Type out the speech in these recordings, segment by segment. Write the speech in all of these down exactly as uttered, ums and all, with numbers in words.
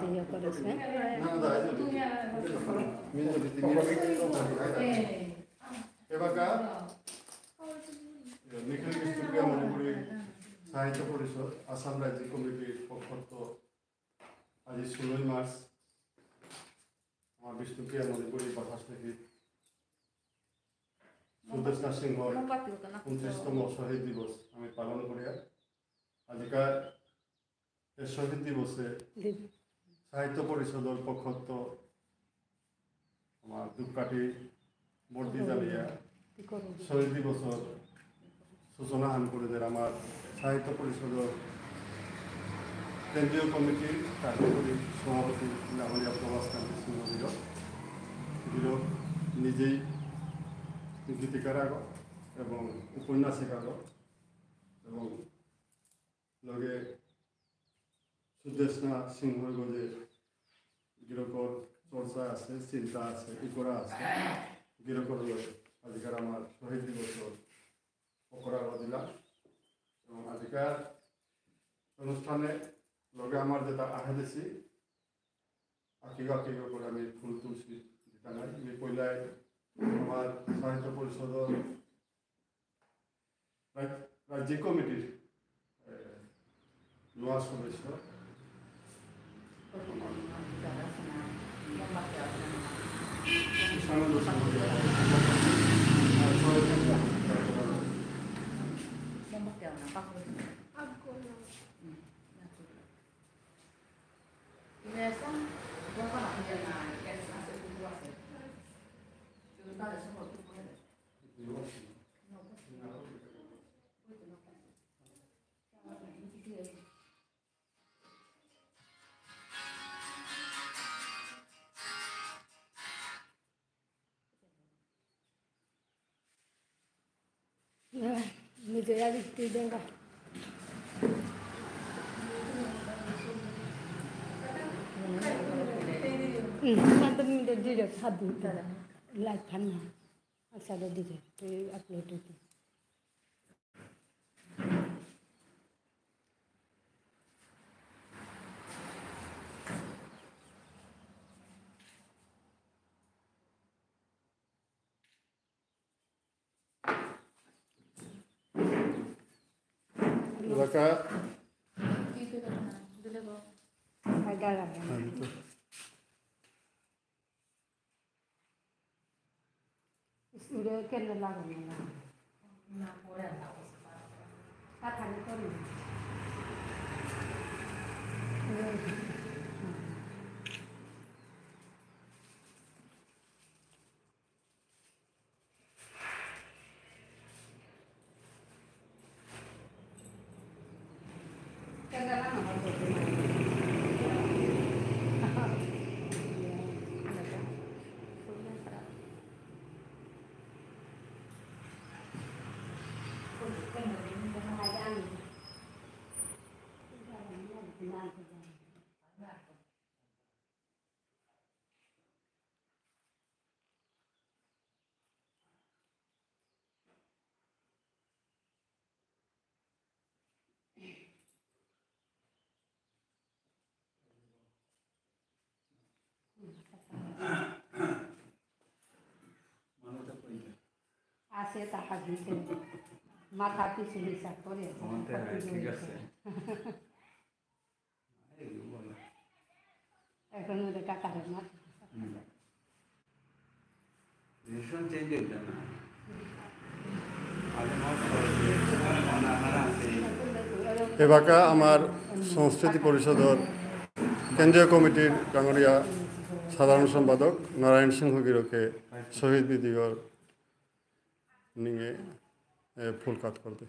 ইয়ে করেসে। এবাকা নিখিল বিষ্ণুপ্রিয়া মণিপুরী সাহিত্য পরিষদ আসাম রাজ্যিক কমিটির পক্ষত আজি ষোলোই মার্চ আমার বিষ্ণুপ্রিয়া মণিপুরী ভাষা শহীদ সুদেষ্ণা সিংহর ঊনত্রিশতম শহীদ দিবস আমি পালন করিয়ার। আজিকার এই শহীদ দিবসে সাহিত্য পরিষদর পক্ষত আমার ধূপকাঠি বর্তি জ্বালিয়া শহীদ দিবসর সূচনা হান করে দের আমার সাহিত্য পরিষদর কেন্দ্রীয় কমিটির কার্যকরী সভাপতি ডাঙরিয়া প্রভাস কান্তি সিংহ গিরক। গিরক নিজেই গীতিকার আগ এবং উপন্যাসিক আগ এবং লগে সুদেষ্ণা সিংহর গজে গিরকর চর্চা আছে, চিন্তা আছে, ইকরা আছে। গিরকর লগে আজিকার আমার শহীদ দিবসর অকরা দিলাম। এবং আজিকার অনুষ্ঠানে লগে আমার যেটা আহে দেশি, আকিগো আকিগো করে আমি ফুল তুলসী দিতা নাই। আমি পয়লাই আমার সাহিত্য পরিষদর রাজ-, রাজ্যিক কমিটির, এ, নয়া সদস্য কৃষ্ণানন্দ সিংহ। নিজে আর একটু দেবা। হুম, সাত মিনিট দিলে খাবি। লাইট ফান না। আচ্ছা, দিকে তুই আপলোড দিতে। এলাকা। ইসুরে কেন লাগানো না? না, পরে আর লাগাবো। কাঠালি করি। আছে, টাকা দিতে। মাথা পিছু হিসাব করে আছে। ঠিক আছে। এখন ওদের কাকারে মার। হুম। Decision change হইতো না। আগে মাফ করে দিয়ে, এবাকা আমার সংস্কৃতি পরিষদর কেন্দ্রীয় কমিটির ডাঙরিয়া সাধারণ সম্পাদক নারায়ণ সিংহ গিরকে শহীদ বিদিগর নিঙে, এ, ফুল কাত করতে।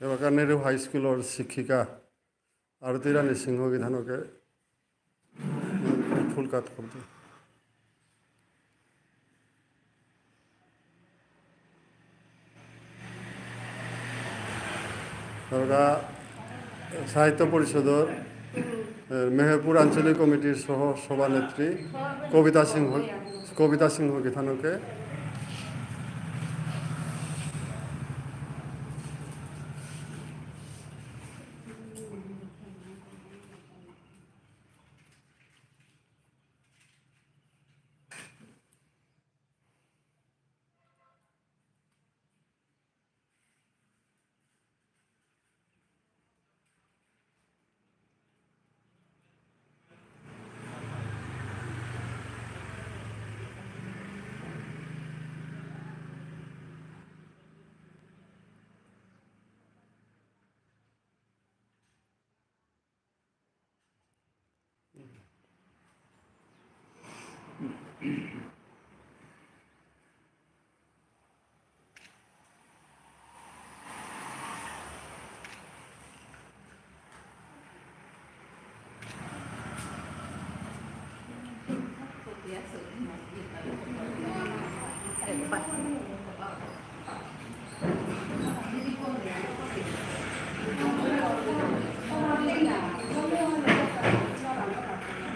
এবাকা নেরু হাই স্কুলর শিক্ষিকা আরতি রানী সিংহ গিথানকে ফুল কাত করতে। এবাকা সাহিত্য পরিষদর, এ, মেহেরপুর আঞ্চলিক কমিটির সহ সভানেত্রী কবিতা সিংহ, কবিতা সিংহ গিথানকে।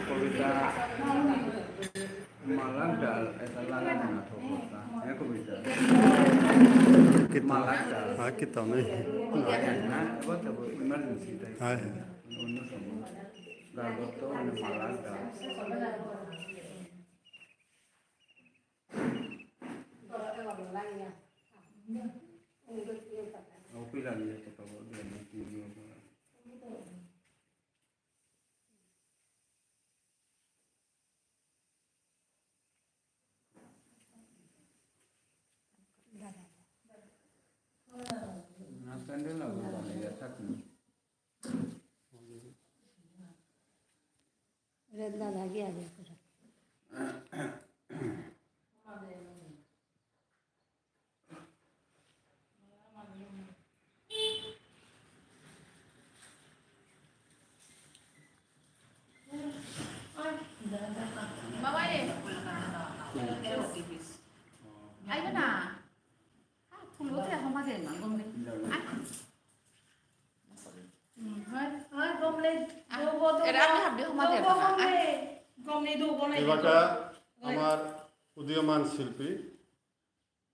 কবিতা। মালার ডাল, এটা লাগানো না তো কথা। হ্যাঁ, কবিতা। কিতা? মালার ডাল। হ্যাঁ, কিতা নেই। না, এবার তো emergency তাই। হ্যাঁ, হ্যাঁ। অন্য সময়। গালগত মানে মালার ডাল। ও, পিলানি যেতে পারবো, দুই মিনিট, তিন মিনিট। এবাকা আমার উদীয়মান শিল্পী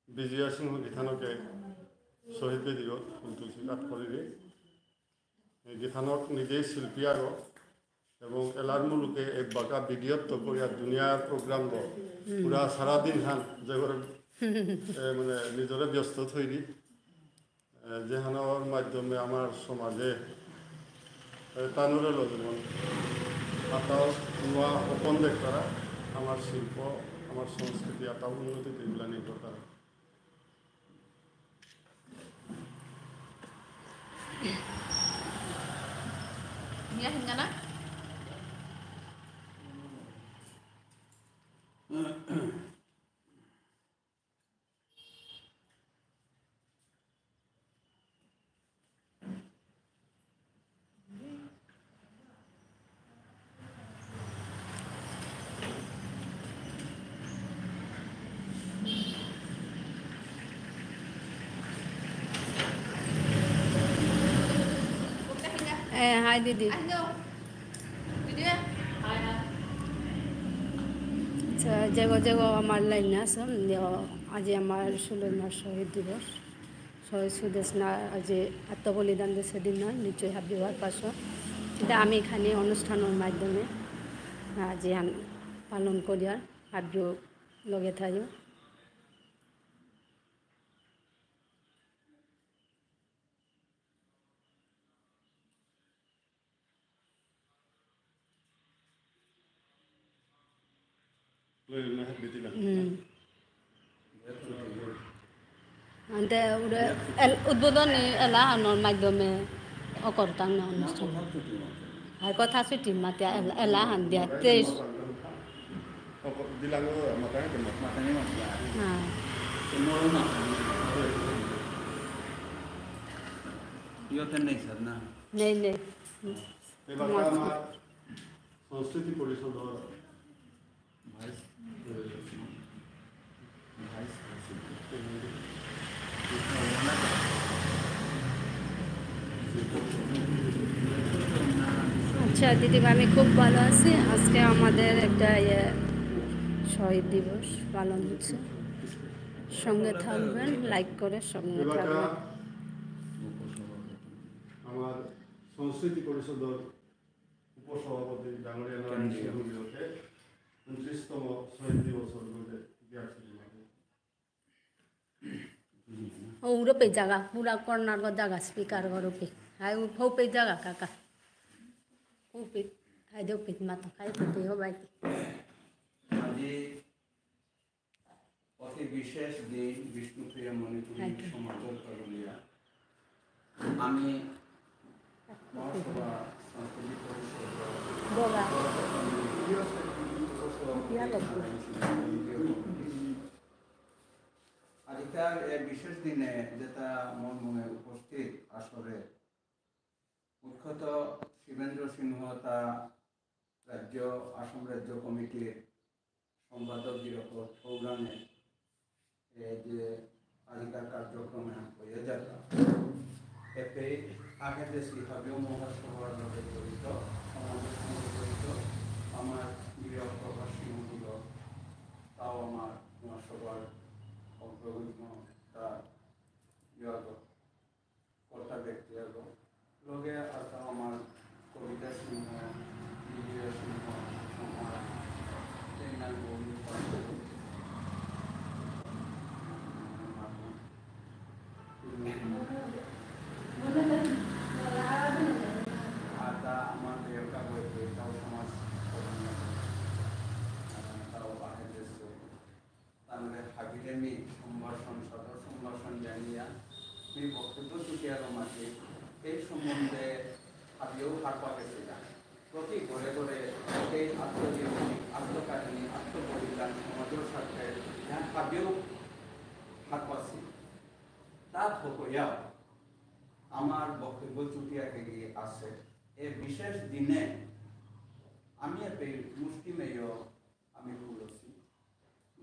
বিজয়া সিংহ গিথানকে শহীদ বেদিগত ফুল তুলসী কাত করিরে। এই গিথানক নিজেই শিল্পী আগো এবং এলার মুলুকে এবাকা ভিডিওত তো করিয়া দুনিয়ার program লো পুরা সারা দিন হান যে করে, এ, মানে নিজরে ব্যস্ত থইরি। এ, যেহানর মাধ্যমে আমার সমাজে, এ, তানুরে লো যেমন আতাও নুয়া অপন দেখতারা, আমার শিল্প, আমার সংস্কৃতি আতাও উন্নতি দিবলা নির্ভর তারা। নিয়া হিঙ্গানা? এ, হাই দিদি। আচ্ছা, যেগো যেগো আমার লাইন আছে, উম, আজি আমার ষোলোই মার্চ শহীদ দিবস। শহীদ সুদেষ্ণা আজি আত্মবলিদান দিছে দিন নয়, নিশ্চয়ই হাবিবার পাশো। এটা আমি এখানে অনুষ্ঠানের মাধ্যমে আজি আমি পালন করিয়ার, হাবিও লগে থাইও। হুম। আনতে উড়ে এল-, উদ্বোধনী এলাহানর মাধ্যমে অকরতাম না অনুষ্ঠান। আর কথা ছুটি মাতিয়া এলা-, এলাহান দিয়া তেইশ। হ্যাঁ। ইয়তে নেই স্যার না? নেই, নেই। এবার আমার সংস্কৃতি পরিষদর ভাইস, ভাইস প্রেসিডেন্ট। আচ্ছা দিদি, আমি খুব ভালো আছি। আজকে আমাদের একটা ইয়ে, শহীদ দিবস পালন হচ্ছে। সঙ্গে থাকবেন, লাইক করে সঙ্গে থাকবেন। আমার সংস্কৃতি পরিষদর উপসভাপতি ডাঙরিয়া নারায়ণ সিংহ গিরকে ঊনত্রিশতম শহীদ দিবস উপলক্ষে জ্ঞাপন জানাই। ও, উড়ো পে জায়গা, পুরা কর্নার গো জায়গা, স্পিকার গো রূপে। হাই, উ, ফৌ পে জায়গা, কাকা। উ পে, হাই দে পে মাতো, হাই দে পে হো ভাই। আজি অতি বিশেষ দিন বিষ্ণুপ্রিয়া মণিপুরী আচ্ছা। সমাজর কারণিয়া। আমি মহাসভা সংস্কৃতি পরিষদ বলা। আজিকার এ বিশেষ দিনে যেটা মন মনে উপস্থিত আসরে মুখ্যত শিবেন্দ্র সিংহ তা রাজ্য, আসাম রাজ্য কমিটির সম্পাদক গিরকর সৌরানে এ যে আজিকার কার্যক্রম এহান হয়ে যাতা। এতে আগে যে শ্রী হাবিও মহাসভার লগে জড়িত, সমাজের সঙ্গে জড়িত, আমার গিরক প্রভাস সিংহ গিরক, তাও আমার মহাসভার অগ্রগণ্য তা বিভাগ কর্তা ব্যক্তি এবং লগে আছে আমার কবিতা সিংহ, বিজয় সিংহ, আমার চেন্নাই গৌরী পাল। আর তা আমার দেবতা বইতে তাও সমাজ কর্মী, তাও আহের দেশে তাহলে হাবিরে মি সম্ভাষণ, সাদর সম্ভাষণ জানিয়া মি বক্তব্য চুটিয়া রমাকে এই সম্বন্ধে হাবিও হারপা গেছিলাম। প্রতি ঘরে ঘরে এই আত্মজীবনী, আত্মকাহিনী, আত্মবলিদান সমাজের স্বার্থে ধ্যান হাবিও হারপাসি। তা থকইয়াও আমার বক্তব্য চুটিয়া গিয়ে আছে। এ বিশেষ দিনে আমি এপে মুষ্টিমেয় আমি খুলছি।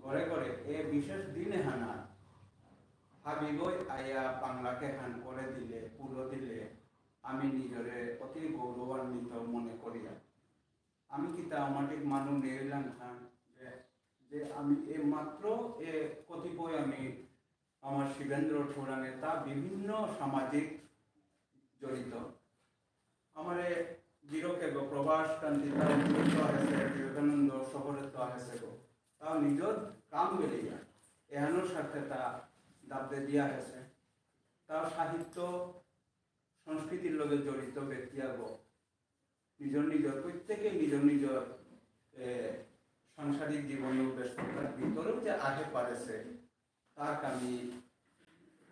ঘরে ঘরে এ বিশেষ দিনে হানা হাবিগই আয়া বাংলাকে হান করে দিলে, পুরো দিলে, আমি নিজরে অতি গৌরবান্বিত মনে করিয়া। আমি কিতা আমাদের মানু নেইলাম খান যে, যে আমি এ মাত্র এ কতিপয় আমি আমার শিবেন্দ্র ঠুরাং এতা বিভিন্ন সামাজিক জড়িত। আমারে গিরকে গো প্রভাস কান্তি তার গুরুত্ব আছে, বিবেকানন্দ শহরে তো আছে গো। তাও নিজর কাম বেলিয়া এহানোর স্বার্থে তা দাবদে দিয়া আছে। তার সাহিত্য সংস্কৃতির লগে জড়িত ব্যক্তি আগো নিজর নিজর প্রত্যেকে নিজর নিজর, এ, সাংসারিক জীবনের ব্যস্ততার ভিতরেও যে আগে পারেছে, তাক আমি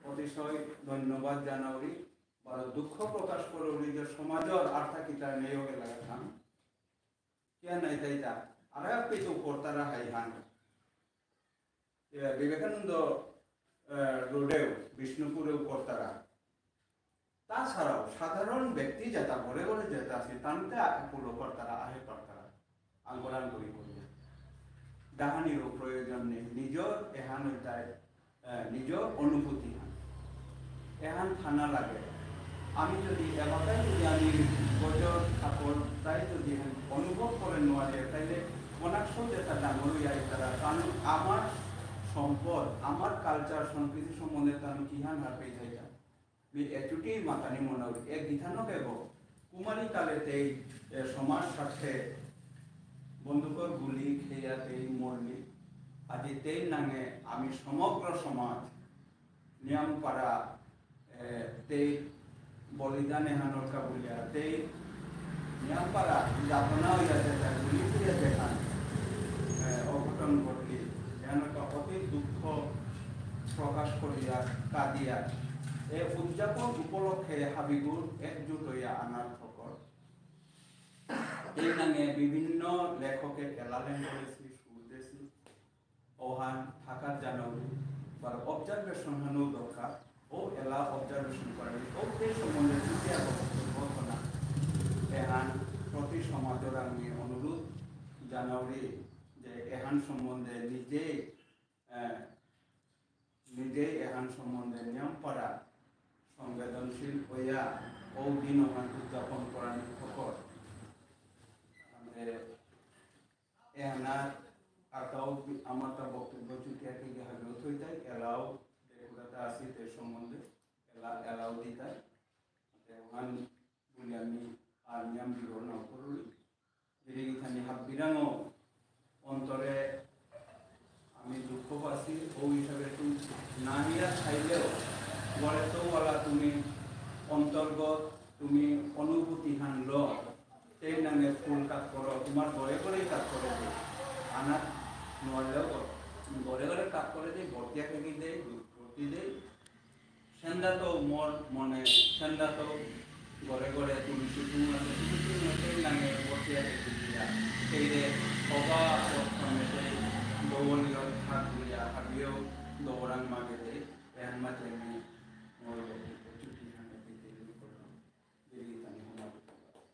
অতিশয় ধন্যবাদ জানাউরি, বারো দুঃখ প্রকাশ করুরি যে সমাজর আর্থা কিতা নেই গেলা খান। কিয়া নাই তাই তা? আর এক পেতো করতারা হাই হান। এ, বিবেকানন্দ, এ, রোডেও, বিষ্ণুপুরেও করতারা। তাছাড়াও সাধারণ ব্যক্তি যেটা ঘরে ঘরে যেটা আছে, তানতে আ-, পুরো করতারা, আহে করতারা, আঙ্গরাঙ্গুরি করিয়া। ডাহানিরও প্রয়োজন নেই, নিজর এহান এটাই, এ, নিজর অনুভূতি হান। এহান থানা লাগে। আমি যদি এবাকাই যদি আমি গজর থাকর তাই যদি আমি অনুভব করে নোয়ারে, তাইলে মনাকশো যেটা ডাঙর হইয়া তারা, কারণ আমার সম্পদ, আমার কালচার, সংস্কৃতি সম্বন্ধে তো আমি কিহান হারপেই থাইতাম। মি এচুটি মাতানি মনাউরি, এ গিথানক এব, কুমারী কালে তেই, এ, সমাজ স্বার্থে বন্দুকর গুলি খেয়া তেই মরলি। আজি তেই নাঙে আমি সমগ্র সমাজ, নিয়াম পারা, এ, তেই বলিদান এহানর কা বুলিয়া, তেই নিয়াম পারা যাতনা হইয়া যেতা, গুলি হইয়া যেতা, এ, অঘটন ঘটলি, এহানর কা অতি দুঃখ প্রকাশ করিয়া কাদিয়া। এ উদযাপন উপলক্ষে হাবিগুর একজুট হইয়া আনার খবর। এই নাঙে বিভিন্ন লেখকে এলালেন করেছি, সুর দেছি। ওহান থাকার জানাউরি, বারো observation হানও দরকার। ও এলা observation করানি, ও তে সম্বন্ধে চুটিয়া বক্তব্য না। এহান প্রতি সমাজর আমি অনুরোধ জানাউরি যে এহান সম্বন্ধে নিজে, আহ, নিজে এহান সম্বন্ধে নিয়ম পারা সংবেদনশীল হইয়া ও দিন ওহান উদযাপন করানি খবর। আমাদের এহানার আতাও বি-, আমার তা বক্তব্য চুটিয়া কি যে হাজত হইতাই, এলাও বেকুলাতা আসি তে সম্বন্ধে, এলা-, এলাও দিতাই। তে ওহান বুলি আমি আর নিয়ম বিবরণ না করুরি। গিরি গিথানি হাব্বিরাঙও অন্তরে আমি দুঃখ পাসি, ও হিসাবে তুমি নাহিয়া চাইলেও, ঘরে তো ওয়ালা তুমি অন্তর্গত, তুমি অনুভূতি হান ল, সেই নাঙে ফুল কাজ করো, তোমার ঘরে ঘরে কাজ করে দে, আনাত নোয়ারলেও করো। ঘরে ঘরে কাজ করে দে, বর্তিয়া থেকে দে, ভর্তি দে, সেন্দা তো মোর মনে, সেন্দা তো ঘরে ঘরে তুলসী ফুল আছে, তুলসী ফুল আছে, নাঙে বসিয়া আছে তুলিয়া। সেই রে, হবা, প্রথমে সেই দৌড়িও থাক তুলিয়া, হাবিও দৌড়ান মাগে দে, এহান মাঝে আমি মোর চুটি হানে দিতে শুরু করলাম। দেবী তানি হমাতে পারলাম।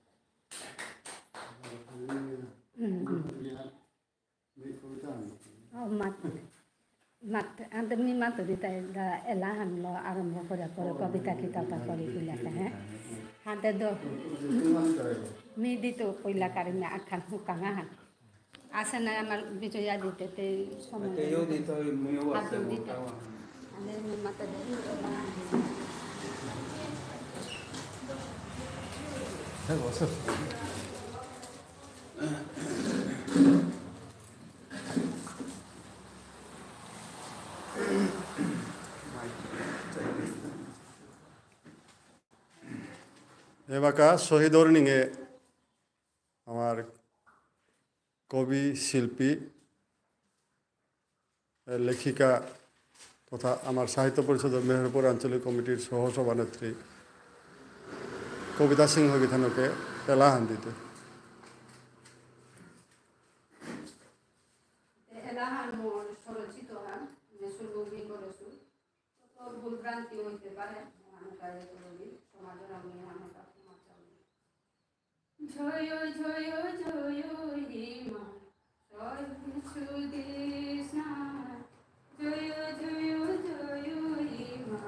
হুম, হুম। ও, মাত, মাত, আনতে মি মাতুরি তাই দা এলাহান লো আরম্ভ করে করে কবিতা কিতাতা করে কিলাতে, হ্যাঁ? হাতে দো, মি দিত কইলা কারি মি আখান হুকাঙা হান। আসে না আমার বিজয়া দিতে তে সময় এতে ইউ দিত, মিউ হাতে আসে দিত। মোটাও। আনে মি মাতা দে। হ্যাঁ, বসো। এবাকা শহীদর নিঙে আমার কবি, শিল্পী, লেখিকা তথা আমার সাহিত্য পরিষদর মেহেরপুর আঞ্চলিক কমিটির সহসভানেত্রী কবিতা সিংহ গিথানকে এলাহান দিতে। এলাহান মোর স্বরচিত হান, যে সুরভি করেসু। তো ভুল ভ্রান্তি হইতে পারে, আমি কাজে করবি, সমাজের আমি আমার কাছে ক্ষমা চাউরি। জয় জয় জয় হে মা, জয় সুদেষ্ণা। জয় জয় জয় হে মা,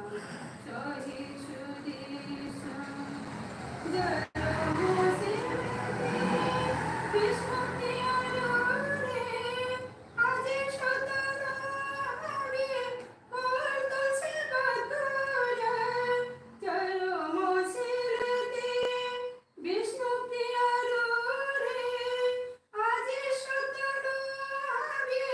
জয় সুদেষ্ণা। জয় মা শ্রীমতী বিষ্ণুপ্রিয়া রে, আজি সতত আমি করতল সেবা করে। জয় মা শ্রীমতী বিষ্ণুপ্রিয়া রে, আজি সতত আমি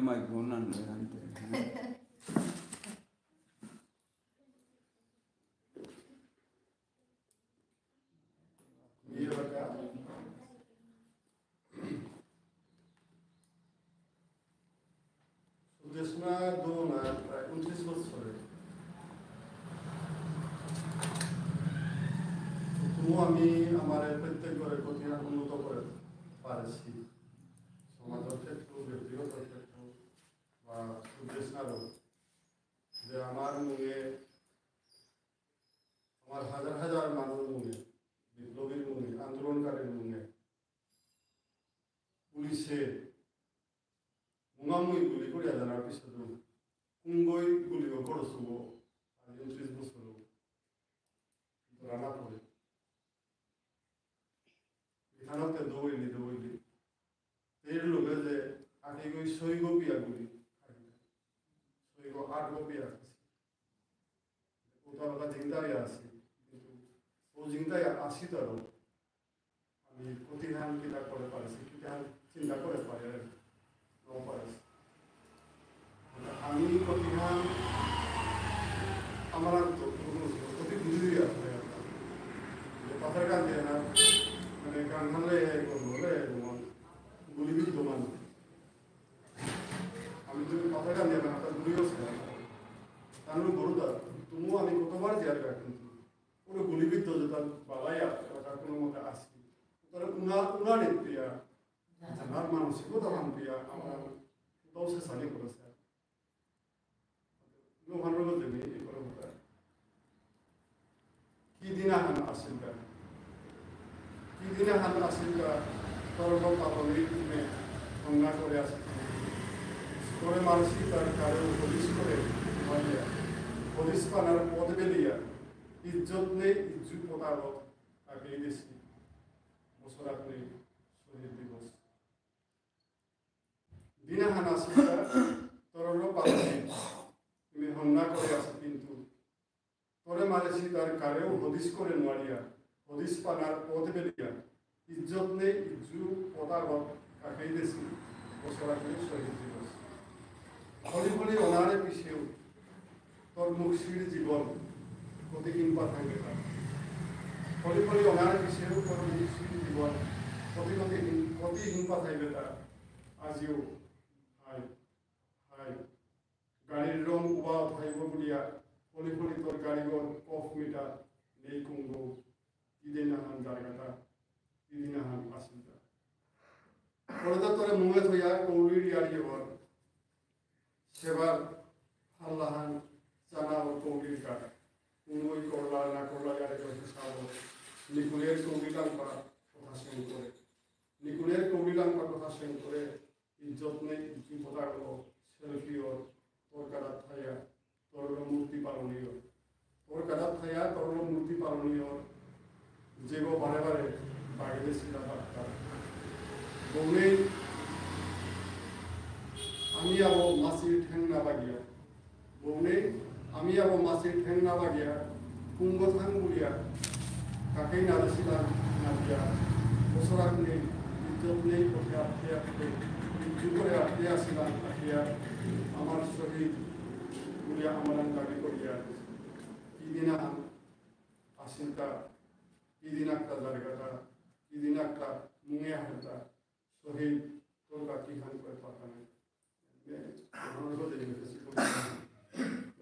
মাইক্রোফোন আনলে আনতে। সুদেষ্ণা দো না, প্রায় ঊনত্রিশ বছরে। তবু আমি আমার প্রত্যেক ঘরে প্রতিহার উন্নত করে পারেছি। সমাজের ক্ষেত্র, ব্যক্তিগত ক্ষেত্র বা সুদেষ্ণারও যে আমার মনে, আমার হাজার হাজার মানুষ মনে, বিপ্লবীর মনে, আন্দোলনকারীর মনে পুলিশে মুঙামুঙি গুলি করিয়া জানার পিছতো কুঙগই গুলিগ করসুব, আজ ঊনত্রিশ বছর ধরা না পড়ে। এখানতে দৌড়িলি, দৌড়িলি। এর লগে যে আগে গই ছয়গ পিয়া গুলি, ছয়গ আটগ পিয়া আছে। ওটা ওটা জিংদাই আছে, কিন্তু ও জিংদাই আসি তারও আমি প্রতিহান কিতা করে পারেছি, কিতা চিন্তা করে পারে, না পারেছি। আমি প্রতিহান আমার তো কোনো প্রতি বুঝি আছে। যে পাথার গান দিয়ে না, মানে, গান হানলে এই করবো, রে, যেমন গুলিবিদ্ধ মানুষ। আমি তো পাথার গান দিয়ে না, তার গুলি হচ্ছে। তার মানে বড় দা, তুমিও আমি কতবার জিয়ার গান কিন্তু ওরা গুলিবিদ্ধ যে তার বাবাই আর তার কোনো মতে আসি। তারা উনা-, উনারে পেয়া, জানার মানসিকতা ভাঙ পেয়া, আমরা কোথাও সে সানি করেছে। লোহান রোগ জমি এই করে হতা। কি দিন আহান আসিলকা? কি দিন আহান আসিলকা? তরল পাতলি তুমি হন্না করে আসি। করে মানসি তার কারে হদিস করে মারিয়া। হদিস পানার পথ বেলিয়া। ইজ্জত নেই, ইজ্জু পতালো, তাকেই দেশি। বছর আপনি শহীদ দিবস। দিনাহান আসিতা তরল পালনে তুমি হন্না করে আসি কিন্তু তরে মারেছি তার কারেও হদিস করে নোয়ারিয়া, হদিস পানার পথ বেলিয়া, ইজ্জত নেই ইজ্জু পতাগত কাকেই দেশি, বছর আপনি শহীদ দিবস। হরি হরি অনারে পিছেও তোর মুক্তির জীবন কতি হিংপা থাকবে তার। ফলি ফলি অনার পিছেও তোর মুক্তির জীবন কতি কতি হিং-, কতি হিংপা থাকবে তার। আজিও হাই, হাই। গাড়ির রং উবা থাইব বুলিয়া ফলি ফলি তোর গাড়িগর কফ মিটার নেই কুঙ্গ। ইদিনাহান জারগাতা, ইদিনাহান আসিতা। পরে তো তোরে মুঙে থইয়া কৌড়ির ইয়ারি হর। সেবার হাল্লাহান চানা ও কৌড়ির কাঠ। উঙ্গই করলা না করলা ইয়ারে করে হিসাব। নিকুলের কৌড়ি লাংপা কথা সেন করে। নিকুলের কৌড়ি লাংপা কথা সেন করে। ইজ্জত নেই, ইজ্জু পতাগলো, সেলফি ওর, তোর কাদাত থাইয়া, তোর মূর্তি পালনীয়। তোর কাদাত থাইয়া, তোর মূর্তি পালনীয়। যেগো বারে বারে বাগেদেসিলা বার্তা। বৌনেই আমি আবো মাসির ঠেং না বাগিয়া। বৌনেই আমি আবো মাসির ঠেং না বাগিয়া, কুঙ্গ থাং বুলিয়া, কাকেই না দেসিলা না দিয়া, বছরাক নেই, ইজ্জত নেই, পথে আটকে আটকে, ইজ্জু করে আটকে আসিলা, আটকিয়া, আমার শহীদ বুলিয়া আমার দাবি করিয়া, কি দিনা আসিলতা, কি দিন একটা জায়গাটা, কি দিন একটা মুঙে হারতা, শহীদ তোর কাকি হান করে পাতা নাই। এ, আমার কথা এই কথা ছিল।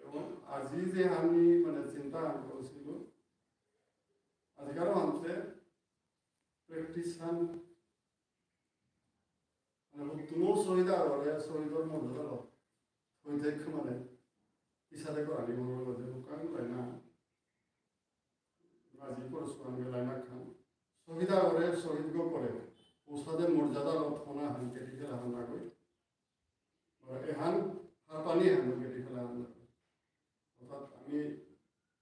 এবং আজি যে আমি মানে চিন্তা আমি করেছিল, আজিকার মানতে প্র্যাকটিস হান মানে তুমিও শহীদ আর বলে শহীদর মর্যাদা লো। শহীদ দেখে মানে ইসাদে করানি মনে হলো যে কারণ তাই না। আজি পরশুরাম গেলাই না খান। শহীদ আগরে শহীদ গো করে। ওসাদে মর্যাদা লো থনা হান কেটি খেলা হান না গই। আর এহান হারপানি হান কেটি খেলা হান না গই। অর্থাৎ আমি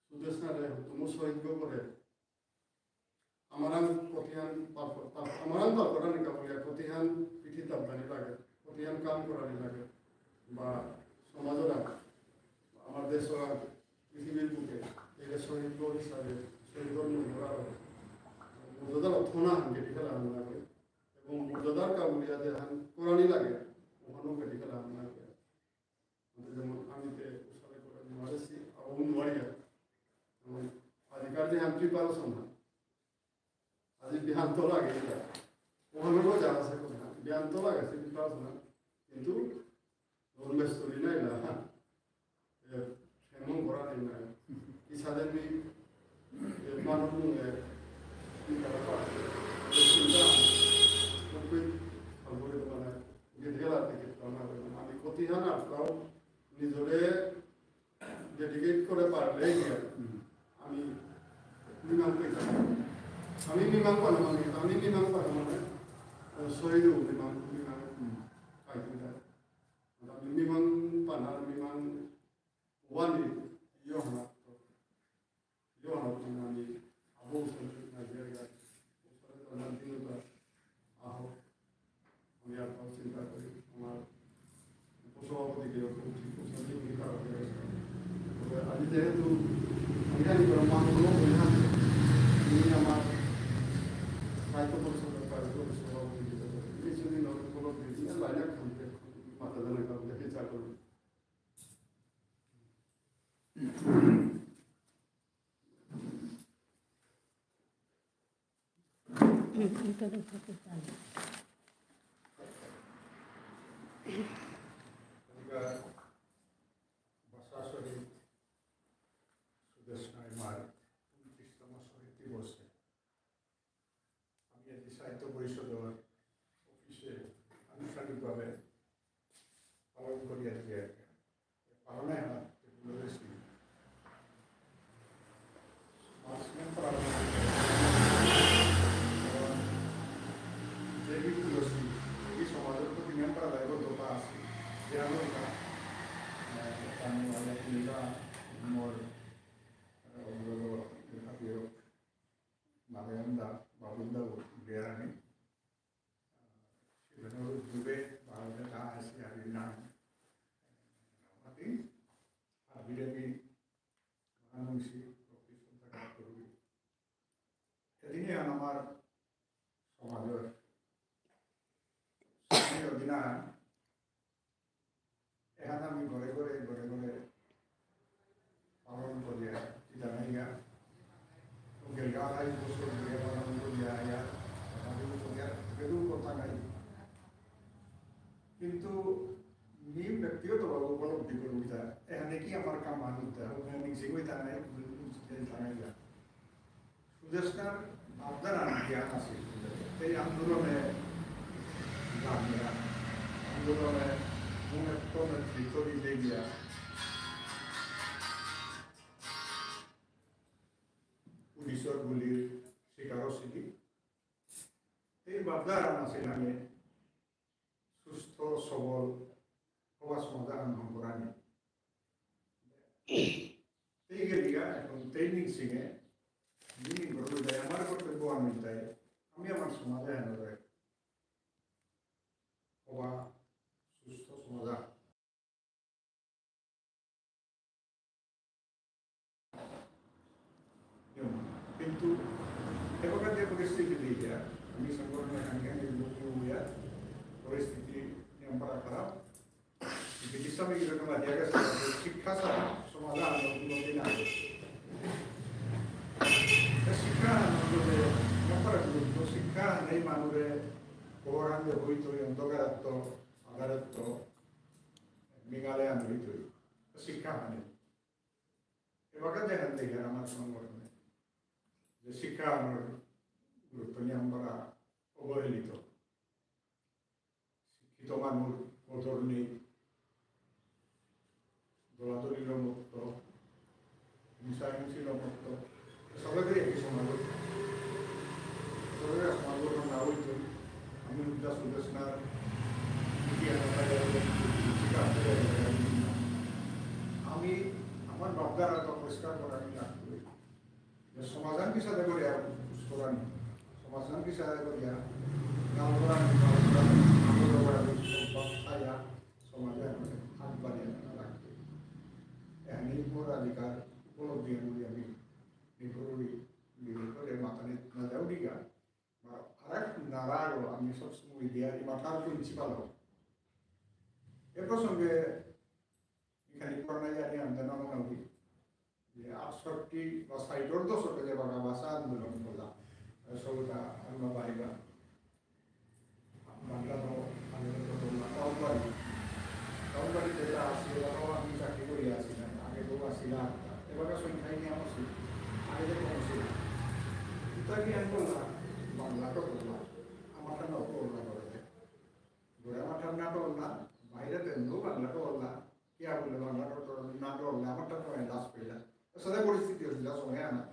সুদেষ্ণারে তুমি শহীদ গো করে। আমারাং কতিহান পাপ-, পাপ-, আমারাং পাপরানি কাবুলিয়া কতিহান পিঠি তাপদানি লাগে, কতিহান কাম করানি লাগে। বা সমাজরা, আমার দেশরা, পৃথিবীর বুকে, এরে শহীদ হিসাবে, শহীদর মর্যাদা, মর্যাদা রক্ষণা হান কেটি খেলা হান লাগে। এবং মর্যাদার কাবুলিয়া যে হান করানি লাগে, ওখানেও কেটি খেলা হান লাগে। যেমন আমি তে উসারে করে মারেছি, আর অন্য বাড়ি আছে। যেমন আজিকার যে আমি প্রিপারেশন হয়, আজি বিহান তো লাগে এটা। ওখানে রোজা আছে কোথায়? বিহান তো লাগে, সে প্রিপারেশন হয়। কিন্তু রোল স্টোরি নাই না, হ্যাঁ। এ, এমন করা নেই না। কি সাথে মি, এ, মানুষ নিয়ে, কি করা পারে? এ, চিন্তা, খুবই, খবরে তো মানে, গেলে গেলা থেকে তো আমার, আমি ক্ষতি হয় না, তাও নিজরে ডেডিকেট করে পারলে কি আর? হুম। আমি নিমাং পেতাম। আমি নিমাং পারলাম, আমি, আমি নিমাং পারলাম, মানে, আহ, শহীদ নিমাং, নিমাং হুম। পাইতাম। আমি নিমাং পানা, নিমাং ওয়ানি, ইয়ো হনা, ইয়ো হনা, আমি আবু সঞ্জিত না জায়গা, ওসরে তো না দিন তো আহ, আমি আর তাও চিন্তা করি, আমার উপসভাপতি গিয়ে খুব ঠিক করছে, আমি কি কারণ করে গেছিলাম। তবে আমি যেহেতু আমি জানি করে মানুষ লোক হয়ে থাকে, তিনি আমার সাহিত্য পরিষদের কার্যকরী সভাপতি গিয়ে, তিনি যদি নতুন কোনো বিভিন্ন লাইনে খান মাথা জানা কারণ বিচার করুন। আজিকার ভাষা শহীদ সুদেষ্ণা ইমার ঊনত্রিশতম শহীদ দিবসে আমি আজি সাহিত্য পরিষদর অফিসে আনুষ্ঠানিকভাবে পালন করিয়া দিয়া পালনে হাত বলেছি। মাস নিয়ম করা যে কি তুলসী, এই সমাজের প্রতি নিয়ম করা দায়বদ্ধতা আছে। যে আমরা এটা, আহ, আমি অনেক নিলা, আমার, আহ, অনুরোধ, আহ, নারায়ণ দা, বাবুল দা, বেয়ারানি, সেখানে যুগে বারো টা আসি আর নাম। আমাদের আর বিরাটি মানুষই প্রতি সন্তান করবি। এদিনে আমার সমাজের স্থানীয় দিনা এখানে আমি ঘরে ঘরে, ঘরে ঘরে পালন করিয়া, চিতা নাই গা। ওকে গা আড়াই বছর ধরে পালন করিয়া, ইয়া, পালন করিয়া, বেদুর কথা নাই। কিন্তু মি ব্যক্তিগতভাবে উপলব্ধি করুন তা, এখানে কি আমার কাম আনুতা, ওখানে নিশ্চয়ই তা নাই, তা নাই গা। সুদেষ্ণার ভাবধারা জ্ঞান আছে। এই আন্দোলনে লামিয়া, আন্দোলনে মূল একটা নেতৃত্ব দিতে গিয়া পুলিশের গুলির শিকার হয়েছিলি। এই ভাবধারা আছে নামে সুস্থ সবল হবা সমাধান হন করানি। এই গেলিয়া এখন ট্রেনিং সিংহে মিনিং করবো যায় আমার কর্তব্য আমি তাই আমি আমার সমাজে আনবে হবা সুস্থ সমাধান। কিন্তু এবাকার যে পরিস্থিতি দেখিয়া আমি সংগঠনের সঙ্গে আমি মুখোমুখি হইয়া পরিস্থিতি নিয়ম করা খারাপ। চিকিৎসা বিজ্ঞান জায়গা শিক্ষা ছাড়া সমাধান উন্নতি না হয়। শিক্ষা আমাদের নিয়ম করা গুরুত্ব। শিক্ষা নেই মানুষের খবর আনতে হইতো অন্ধকারাত্ম আগারাত্ম মেঘালয় আনতে হইতো শিক্ষা মানে এবাকা দেখা দেখে আমার সংগঠনে যে শিক্ষা আমার গুরুত্ব নিয়ে আমরা অবহেলিত। শিক্ষিত মানুষ কদর নেই, দলাদলি লমত্ত, হিংসাহিংসি লমত্ত, সবাই একই সমাজ, সবাই সমাজ না হইতো। আমি উদ্দাস উদ্দাস না, আমি আমার ভাবধারাটা পরিষ্কার করা আমি লাগবে। যে সমাধান কিসাদে করিয়া উস্করানি, সমাধান কিসাদে করিয়া গাল করানি, গাল করানি, গাল করানি, সম্পদ ছায়া সমাজে আমাদের হাত বাড়িয়ে রাখতে। এখানে মোর অধিকার উপলব্ধি আমি আমি নিপুরি নিপুরি মাথা নিয়ে না যাও দিঘা। আর এক নারাগ আমি সবসময় দিয়া এই মাথার প্রিন্সিপাল হোক। এ প্রসঙ্গে খালি করোনা ইয়ারি আন্দোলন নাগি। যে আটষট্টি বা ষাটর দশকে যে বাগা ভাষা আন্দোলন করলা, সৌদা আলমা বাহিবা। বাংলা তো আগে তো করোনা, টাউনবাড়ি। টাউনবাড়ি যেটা আছে, এবারও আমি চাকরি করি আছি না, আগে তো আসি না। এবার সংখ্যায় নিয়ে আসি, আগে তো কম ছিল। ইতা কি আমি করলাম? বাংলা তো করলাম, আমার ঠান্ডা করোনা করে। ঘরে আমার ঠান্ডা করলাম, বাইরে তেমন বাংলা করলাম। কিয়া বুলে বাংলা ডক্টর না ডরলে আমার তো কোনো লাজ পেলা। সাদা পরিস্থিতি হয়েছিল সময় আনা।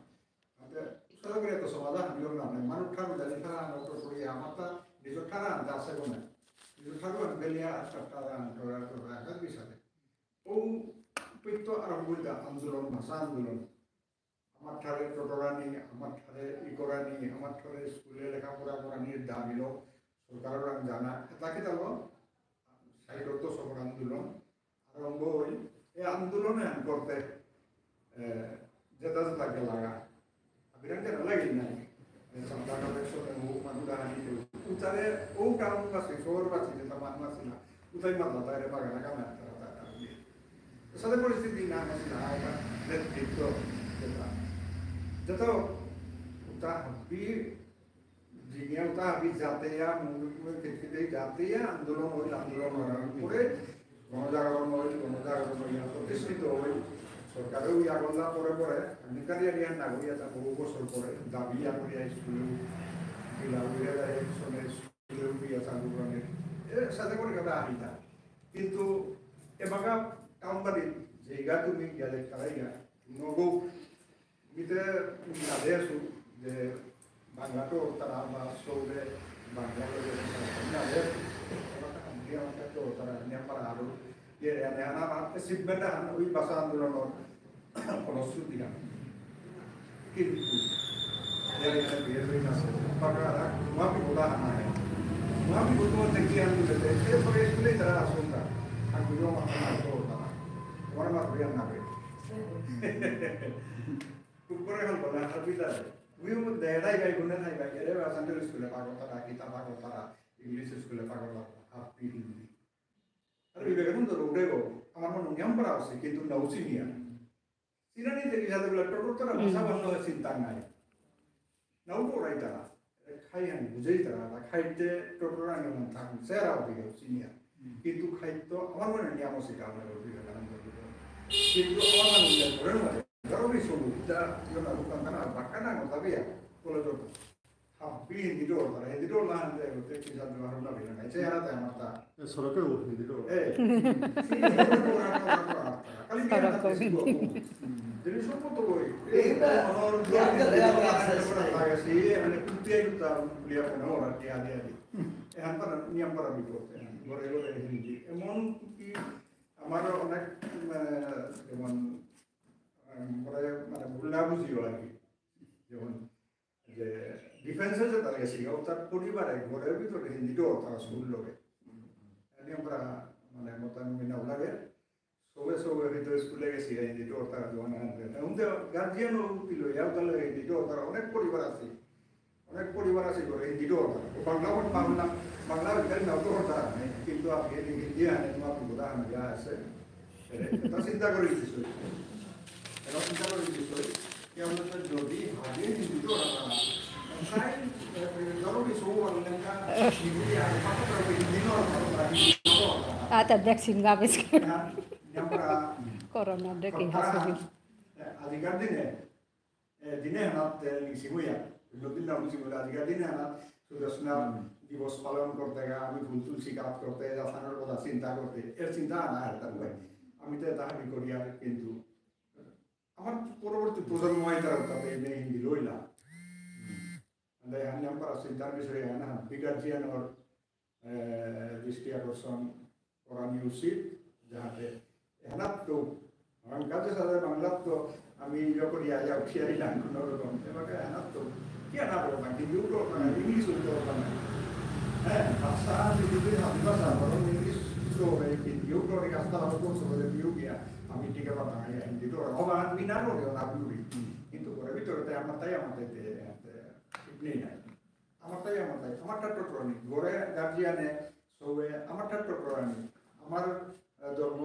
আতে সাদা করে তো সমাধান হলো না, মানে মানুষ ঠার জানি ঠার আনো তো করি আমার তা নিজের ঠার আনতে আসে কোনে। নিজের ঠার আন বেলিয়া আটটা ঠার আন তোরা তোরা আনতে বিসাদে। ও পিত্ত আরম্ভ হইতা আন্দোলন, ভাষা আন্দোলন। আমার ঠারে টোটোরানি, আমার ঠারে ই করানি, আমার ঠারে স্কুলে লেখাপড়া করানির দাবিলো সরকারর আন জানা। এটা কি তালো? সাহিত্য তো সবর আন্দোলন আরম্ভ হই। এই আন্দোলনে আন করতে, এ, যেটা যেটা লাগে লাগা। আবিরাম যেটা লাগে নাই। এ, সন্তান একশো তে ও মানু দাহানি তো। উতারে ও টাউন বাসে, শহর বাসে, যেটা মানু আসে না। উতাই মাতলা তাইরে বাগানা কামে আনতারা তার কারণে। সাদা পরিস্থিতি না আসে না, এটা নেতৃত্ব, যেটা, যেটা উতা হাবি, জিনিয়া উতা হাবি জাতেয়া, মুখ মুখ খেতে খেতে জাতেয়া, আন্দোলন হইল, আন্দোলন হওয়ার পরে গণজাগরণ হইল, গণজাগরণ হইয়া প্রতিষ্ঠিত হইল। সরকারেও ইয়া করলা পরে পরে, আমি কারিয়া রিয়া না হইয়া তা বহু বছর পরে, দাবি ইয়া করিয়া স্কুল, জেলা উড়ে যায়, সমাজ কিন্তু এবাকা টাউনবাড়ি যেগা তুমি গেলে তারাইগা নগো মিতে নাদে আসু যে বাংলা তো তারা বা সৌরে বাংলা তো নাদে আসু। এবাকা আমি আমার তো তারা নিয়াম পারা আরো ইয়ে আনে আনা আমার achievement আন ওই ভাষা আন্দোলন কোনো শ্রুতি না। কিন্তু ইয়ারি এখানে বিয়ে হয়ে না সে। বাকা আর মাপি বোধা হানা হয়। মাপি বোধ মধ্যে কি আনতে দেয়? এরপরে স্কুলে তারা আসুন না। আর দুজন মাথা না তো না। তোমার মা ধরে না বে। উপরে হল বলা হাবিতা। উই মধ্যে এটাই গাই গুণে নাই গাই। এরে বা সানডে স্কুলে পাগল তারা, কিতা পাগল তারা, ইংলিশ স্কুলে পাগল তারা, হাবি হিন্দি। আর বিবেকানন্দ রোডে গো, আমার মনে নিয়াম পারা আছে, কিন্তু নাও চিনিয়া। চিনানি থেকে যাতে বলে টোটোর তারা ভাষা বন্ধ হয় চিন্তা নাই। নাও পড়াই তারা। খাই আমি বুঝেই তারা, বা খাইতে টোটোর আগে মন থাকুন, সেরা হবে গো চিনিয়া। কিন্তু খাইতো আমার মনে নিয়াম আছে, কারণ বিবেকানন্দ রোডে। কিন্তু আমার মনে নিয়াম করে না। ধরো এই সব, যা, ইয়ে না, দোকান না, বাক্কা না, তবে ইয়া, বলে তো। হাবি হিন্দি ডর, তারা হিন্দি ডর না আনতে, ওতে কি জানতে পারো না, বিনা নাই। চেহারা তাই আমার তা। এ, সড়কেও হিন্দি ডর। এ, হিন্দি ডর, ডর, ডর, ডর, ডর, খালি বিনা সড়কেও না, হিন্দি। যদি সম্মত হই, এই এই না, আমার ইয়ার গেলে আমার আছে। লাগে, সে, মানে, কুন্তি আইলু তা, বুলিয়া কেন, ওরা কি আদি আদি। এখন তারা নিয়ম করা বিপদ, ঘরে ঘরে হিন্দি। এমন কি, আমার অনেক, মানে, যেমন, উম, ঘরে, মানে, ভুল না বুঝিও আর কি। যেমন, যে ডিফেন্সে যে তার গেছে, ও তার পরিবারে, ঘরের ভিতরে হিন্দি তো তারা শুরু লোকে। এনে আমরা, মানে, মতান মিনাও লাগে। সবে সবে হয়তো স্কুলে গেছি, হিন্দি তো তারা জোয়ান আনবে। এখন তো গার্জিয়ানও উঠছিল, ইয়াও তাহলে হিন্দি তো তারা অনেক পরিবার আছে। অনেক পরিবার আছে করে হিন্দি তো তারা। ও বাংলা, বাংলা, বাংলা, বাংলা নাও তো তারা নেই। কিন্তু আপনি যদি হিন্দি আনে, তোমার বুধা আনে যা আছে। এটা চিন্তা করে বিষয়। এটা চিন্তা করে বিষয়। কি আমরা তো যদি হাবিয়ে হিন্দি তো তারা। তাই, এ, ধরো কি সৌ আর লেখা হিন্দি আর কত করে হিন্দি তো তারা। আচ্ছা, ভ্যাকসিন গাবেস। হ্যাঁ, আমরা করোনা ডেকে কথা হাসি। আজিকার দিনে এ, দিনে হানাত, এ, নিশিমুয়া, নদীর নাম নিশিমুয়া, আজিকার দিনে হানাত সুদর্শনা হুম। দিবস পালন করতে গা, আমি ফুল তুলসী কাজ করতে, জাসানোর কথা চিন্তা করতে, এর চিন্তা আনা হয় তার ভাই। আমি তো এটা হাবি করি আর কিন্তু আমার পরবর্তী প্রজন্ম হয় তারা তাতে এনে হিন্দি লইলা। হুম। তাহলে আমি আমার চিন্তার বিষয়ে আনা, বিগার্জিয়ান ওর এ, দৃষ্টি আকর্ষণ করানি উচিত, যাহাতে এহানাত তো, কারণ কাজে সাথে বাংলাত তো আমি ইয়ে করি আয়া উঠি আইলাম কোনো রকম, এবারে এহানাত তো কি আনা রকম, হিন্দি উঠো না, ইংলিশ উঠো না, হ্যাঁ, ভাষা যদি হাবি ভাষা, বরং ইংলিশ তো হবে, হিন্দি উঠো, এই কাজটা ভালো করতে হবে, বিয়োগ গিয়া, আমি টিকে পাতাম, এই হিন্দি তো হবে, আমি না করে, না বিয়োগী। কিন্তু ঘরের ভিতরে তাই আমার তাই আমার তাই, এ, ঠিক নেই নাই। আমার তাই, আমার তাই, আমার ঠাট্ট করানি। ঘরে গার্জিয়ানে, সবে আমার ঠাট্ট করানি। আমার, ধর্ম,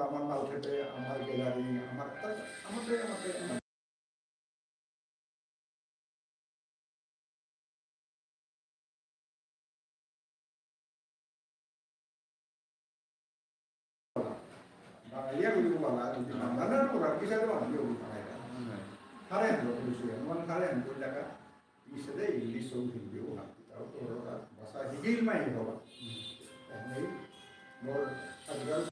আমার মাল খেতে, আমার গ্যালারি, আমার, আমার, আমার, আমার বাঙালিয়া বুলিব বালা, যদি বাংলা না করা, কিসাদে বাঙালি হবো বাঙালি? তারে আনলো, পুলিশে, মানে তারে আনলো জায়গা, কিসাদে ইংলিশ ও হিন্দি ও হাত, তাও তো ওরা ভাষা হিগিল মাই হবা। তাই মোর আজকাল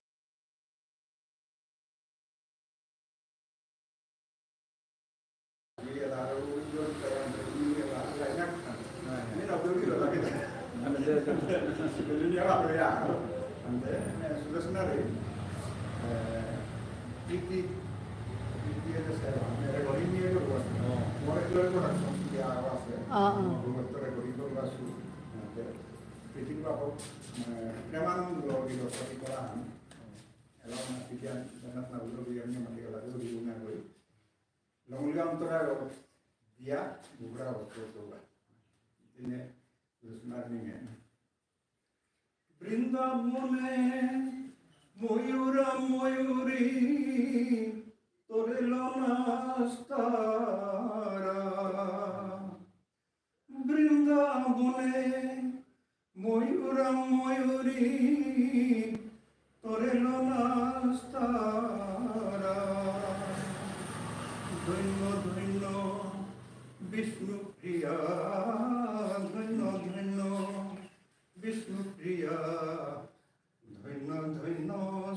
অ, অ। প্রেমানন্দ গিরকপতি করা হান। এলা মানে পিটিয়ান, জগন্নাথ নাগুলো বিয়ার নিয়ে মাটি গেলা, ওই বিয়ার নিয়ে করি। লঙ্গলিয়া অন্তরা দিয়া, বুবরা অন্তরা। দিনে, রসনার নিয়ে। বৃন্দাবনে ময়ূরা ময়ূরী তোরে লনাস্তারা। বৃন্দাবনে ময়ূরা ময়ূরী তোরে লনাস্তারা। ধন্য ধন্য বিষ্ণুপ্রিয়া, ধন্য ধন্য বিষ্ণুপ্রিয়া, ধন্য ধন্য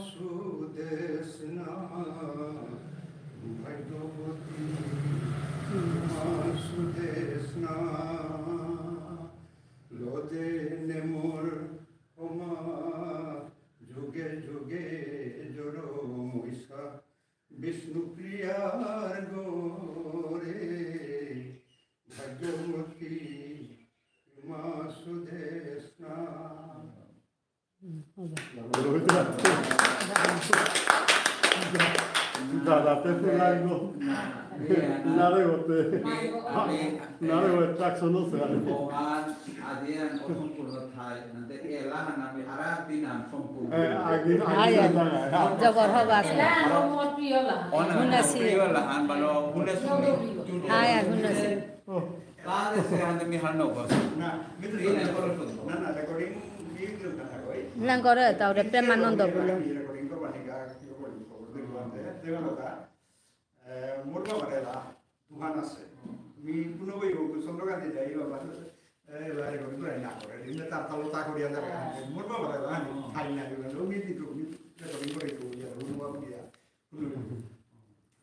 সুদেষ্ণা, ভাগ্যবতী মা সুদেষ্ণা। লদে নে মোর ক্ষমা, যুগে যুগে জড় মৈষা, বিষ্ণুপ্রিয়ার গরে, ভাগ্যবতী মা সুদেষ্ণা। হুম, হবে। দাদা, তে তো লাগলো। না রে, ওতে। না রে, ওতে, ট্রাকশন আছে, আরে। ভগবান, আজি আমি অসম্পূর্ণ থাই, মানে, এলা না আমি আর এক দিন আমি সম্পূর্ণ। হ্যাঁ, আগে, আগে আয়, আয়। না, না। জবর হবা আছে। এলা আমার প্রিয় লাহান। অনেক হুনেছি। প্রিয় লাহান, মানে, হুনেছি। আয়, আয়, হুনেছি। ও। তাহলে সে হাতে মি হার নগর। না, মি তো এই না, না, না, রেকর্ডিং, মি তো না, না, ওই। না করে, তাহলে প্রেমানন্দ বলে। রেকর্ডিং তো বানিকা, কি করে, কি করে, কি করে, কি করে, এ, মোর বাবার এলা দুহান আছে। মি কোনো বই হোক, চন্দ্রকান্তি যাই বাবা, এ, এলা রেকর্ডিং করে না করে। এমনি তার তালো তা করিয়া যাবে। মোর বাবার এলা, আমি খাই না, এগুলো, মি দিত, মি রেকর্ডিং করে তো, ইয়া, কোনো বাবু দিয়া।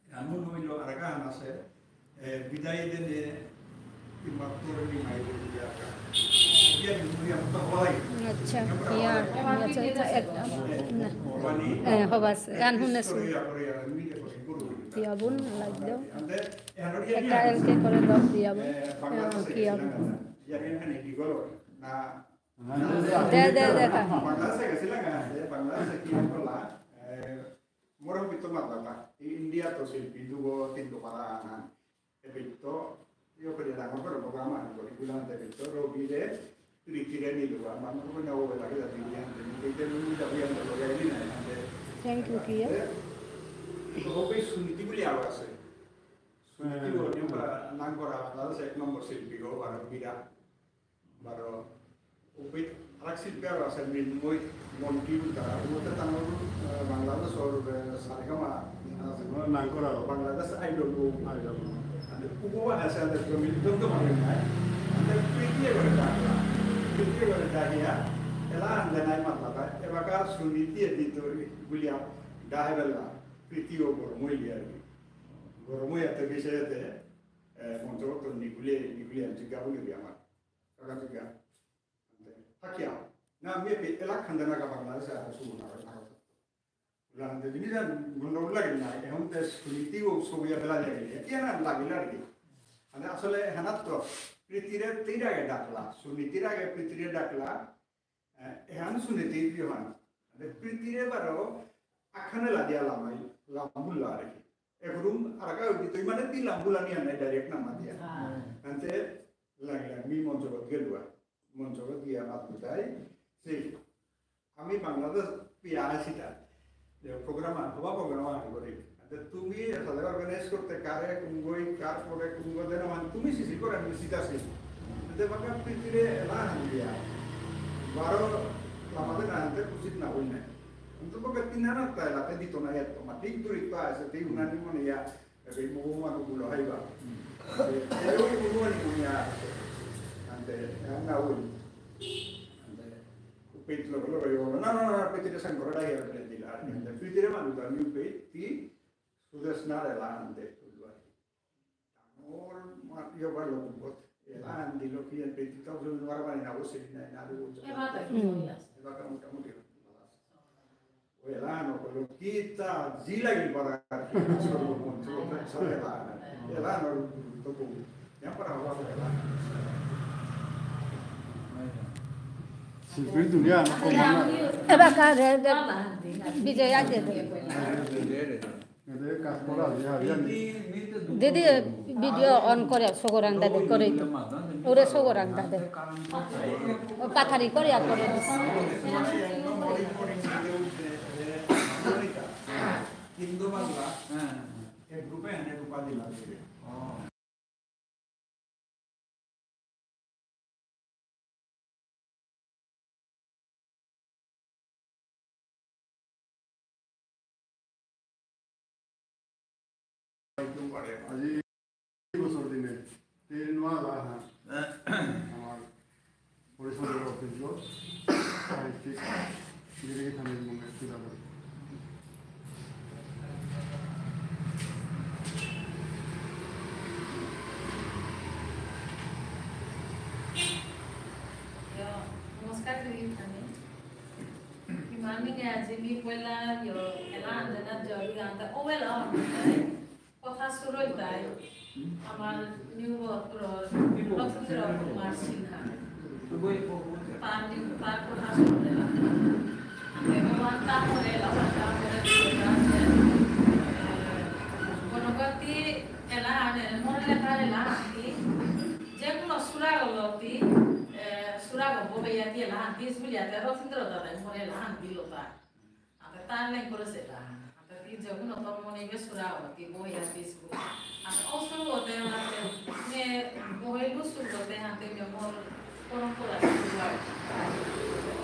রানুন হইল আরাকান আছে, এ, বিদায় দেনে, ইমাত্তর নি মাইরে দিয়া আরাকান। ইয়া নি মুনি আমতা হলাই। আচ্ছা, ইয়া, আচ্ছা, আচ্ছা, এক, না। মানে, এ, হবাস, গান হুনেছি। ইয়া করে, ইয়া, মি দেখো, গুরু। ইয়া বোন, লাগলো। আন্দে, এ, হারো ইয়া একটা নি এলকে করে দাও, ইয়া বোন। এ, বাংলা এ, আছে, কি ইয়া বোন? ইয়া নি এখানে কি করো? না। দে, দে, দে, কা। বাংলাদেশে গেছিলাম, এ, বাংলাদেশে কি করলা? এ, মোর হবিত মাতলাতা, ই ইন্ডিয়া তো শিল্পী দুগো তিনগো পারা আহান। এবিত, ইয়ো করিয়া ডাঙর করে program আহান করি, গুলাম দেবিত, রবিরে, রীতিরে নিলুয়া, মানু কো না ও লাগে যাবি, ইয়ান দে, এই যে লুই যাবি, ইয়ান দে, লগে আইলি না, ইয়ান দে। Thank you, কিয়া। তো, হবে সুনীতি বুলি আগ আছে। সুনীতি হ্যাঁ। বলে, আমরা নাম করা, বাংলাদেশ এক নম্বর শিল্পী গো, আর বিরা। বারো, উপিত আরাক শিল্পী আরো আছে, মৃন্ময় মন্ত্রী বুলতারা। উমতে তানুর, আহ, বাংলাদেশর, আহ, সারেগামা আছে। ও, নাম করা। বাংলাদেশ আইডল গো। আইডল গো। আন্দে উগো আছে, আন্দে তো মিলিত তো মানে নাই। আন্দে প্রীতি করে ডাকলা। প্রীতি করে ডাকিয়া, এলা আন্দে নাই মাতলাতা। এবাকা সুনীতি এদিত বুলিয়া ডাহে বেলা। প্রীতিও গরম হইলি আর কি। গরম হইয়া তো বিষয়তে, আহ, মঞ্চগত নিগুলে, নিগুলে আমি জিজ্ঞা বলি আমার। কাকা জিজ্ঞা। থাকিয়া, না, আমি এপে এলাক খান্দে না গাবার না, সে আর শুরু না, না। উলান দে, জিনিস আর গন্ডগোল লাগে না, এখন তে সুনীতি ও ছবি বেলা লাগে, কি না লাগে লাগে। মানে আসলে হানাত তো, প্রীতিরে তীর আগে ডাকলা, সুনীতির আগে প্রীতিরে ডাকলা, এ, এহান সুনীতি কি হয়? মানে প্রীতিরে বারো আখানে লাগিয়া লামাই, লামবুল্লা আর কি। এগুরুম আরাকা উঠি তুই মানে তি লামবুলা নিয়া নাই direct নাম মাতিয়া। হ্যাঁ। আনতে লাগলা, মি মঞ্চগত গেলুয়া। মঞ্চগত গিয়া মাত বুঝাই, সেই আমি বাংলাদেশ পিয়া আসিতা। যে program আন, হবা program আন করে। আতে তুমি আসলে organize করতে কারে, কুঙ্গই, কার পরে, কুঙ্গ দেন, মানে তুমি সিসি করে আমি সিতা সি। আতে বাকা পিতিরে এলা আন দিয়া। বারো লামাতে না আনতে উচিত না হই না। আমি তো বাকা তিন আনা তাই লাতে দিত না এত। মা তিন দূর ইতো আছে, তিন উনানি মনে ইয়া। Ebe mumu anu bulo haiba. Ebe mumu anu punya. Ante, ang naun. Ante, upit lo lo lo. No, no, no, piti de sangkora ya piti la. Ante, piti de manu da ni upit ti. Sudas na de la ante. Amor, ma yo ba lo bot. Ela andi lo ki ante ti tau lo mara mani na usi na na lo. Eba ta. Eba ka muta muta. Elano, pero kita zila y para elano, ya para abajo elano. Silpir dunia, no como nada. Eba ka de, de, Vijay aje de. Ede কাজ করা, যে হারিয়ানি। দিদি, video on করে, সগরাং দাদে, করে তো। ওরে সগরাং দাদে। ও পাথারি করে আর করে দিস। হিন্দু বাংলা, হ্যাঁ, হ্যাঁ, হ্যাঁ। এক গ্রুপে এনে উপাধি লাগে। ও। আজি বছর দিনে তেইশ নোয়া লাহা আমার পরিষদের অফিসলো সাহিত্যিক গিরি গিথানি মনে তুলে ধরে। নমস্কার, গিরি গিথানি। ইমামি নে আজি মি পয়লা ইয়ো এলা আন্দনা জয়ী আন্দা ও এলা আন্দনা। কথা শুরু তাই আমার নিউ বক্র লক্ষ্মীন্দ্র কুমার সিনহা। তার নিউ তার কথা শুরু তাই। আমি ভগবান তা করে এলা কথা করে কোনো ব্যক্তি এলা আনে মনে লেখা এলা আনকি যে কোনো সুরা গলতি সুরা গো বইয়া দিয়ে এলা আনকি বুলিয়া রথীন্দ্র দাদা মনে এলা আনকি লোতা। Ata tan lang ko se ta. Ata ti jagun otor mone be sura o ti bo ya ti su. Ata o su o te na te ne bo he lu su o te na te me mo kono ko la su wa.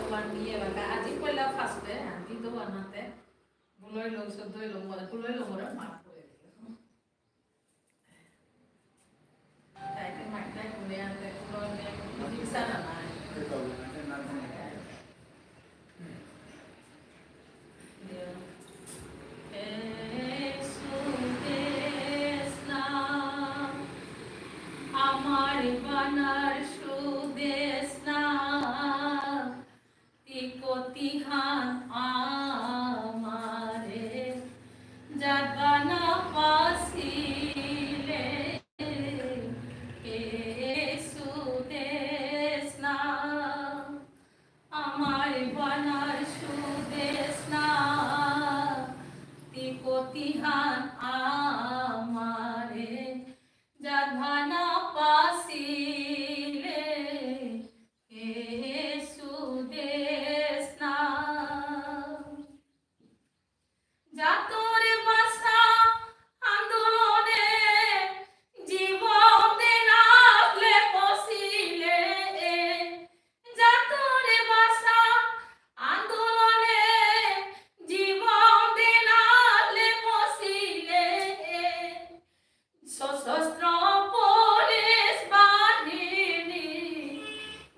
O wan ni e ba ka aji ko la first e, anti to wan na te. Buloi lo so doi lo mo, buloi lo mo ra ma ko e. আমার বানার সুদেশ না। তি কতিহান আমারে যাতবানা পাসিলে, এ সুদেশ না। আমার বানার সুদেশ না। তি কতিহান আমারে যাতবানা পাসিলে, এ সুদেশ না। জাতর ভাষা আন্দোলনে জীবন দেনালে পসিলে, জাতর ভাষা আন্দোলনে জীবন দেনালে পসিলে, সশস্ত্র পুলিশ বাহিনী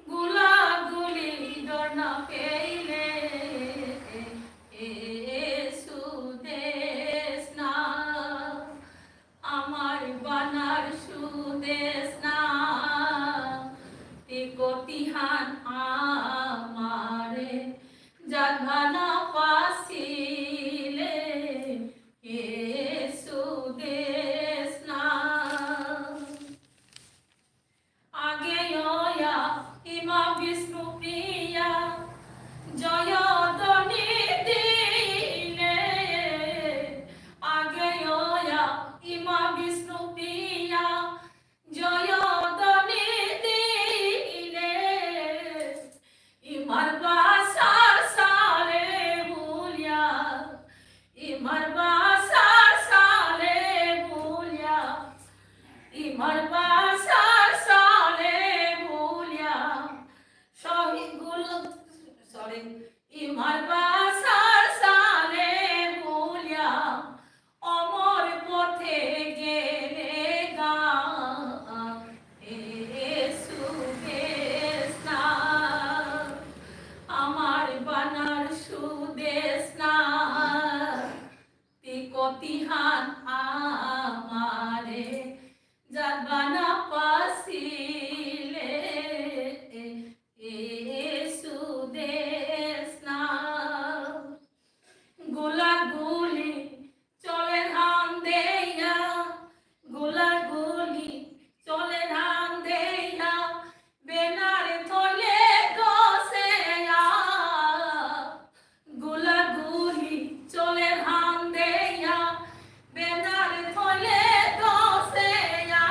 গুলাগুলি ডর না পেইলে, এ সুদেশ না। আমার বানার সুদেশ না। তি কতিহান আমারে যাতবানা পাসিলে, এ সুদেশ না। আগে ইয়া ইমা বিষ্ণুপ্রিয়া জয়ধ্বনি দিলে। আগে ইয়া ইমা বিষ্ণুপ্রিয়া জয়ধ্বনি দিলে। ইমার ভাষার সারে ইমার বাসার সালে বুলিয়া অমর পথে গেলে গা। এ সুদেশনা, আমার বানার সুদেশনা, তি কতিহান আমারে যাবা না পাসিলে। এ সুদেশনা। গুলাগুলি চলে ধান দেয়া, গুলাগুলি চলে ধান দেয়া, বেনারে থলে দোষেয়া। গুলাগুলি চলে ধান দেয়া, বেনারে থলে দোষেয়া।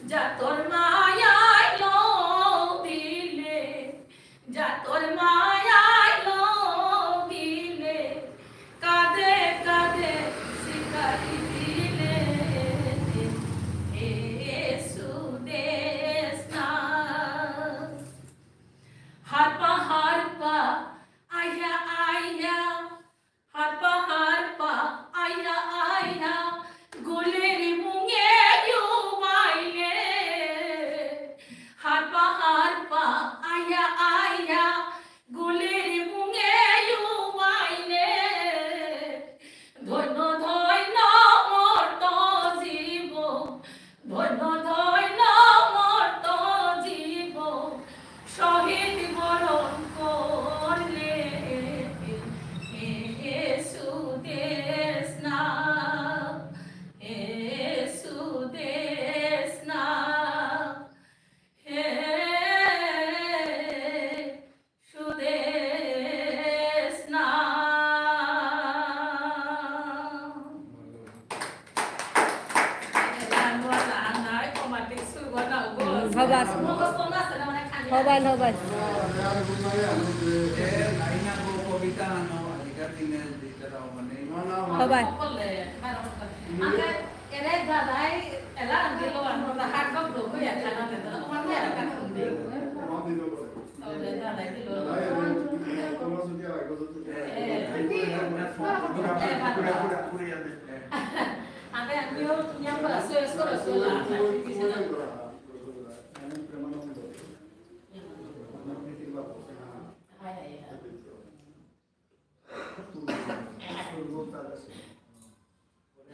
যা তোর মায়ায় লো দিলে, যা তোর মায়ায় লো দিলে, কাঁদে কাঁদে শিকারি দিলে। এ সুদেশনা। হারপা হারপা, আইয়া আইয়া, হারপা হারপা, আইয়া আইয়া, গুলির মুঙে ইউবাইলে। হারপা হারপা, আইয়া আইয়া, গুলির মুঙে ইউবাইলে। ধন্য ধন্য মর্ত জীব, ধন্য ধন্য মর্ত জীব, শহীদ বরণ করলে। এ সুদেশনা, এ সুদেশনা, এ সুদেশনা। হবাস। হবাই, হবাই। হবাই।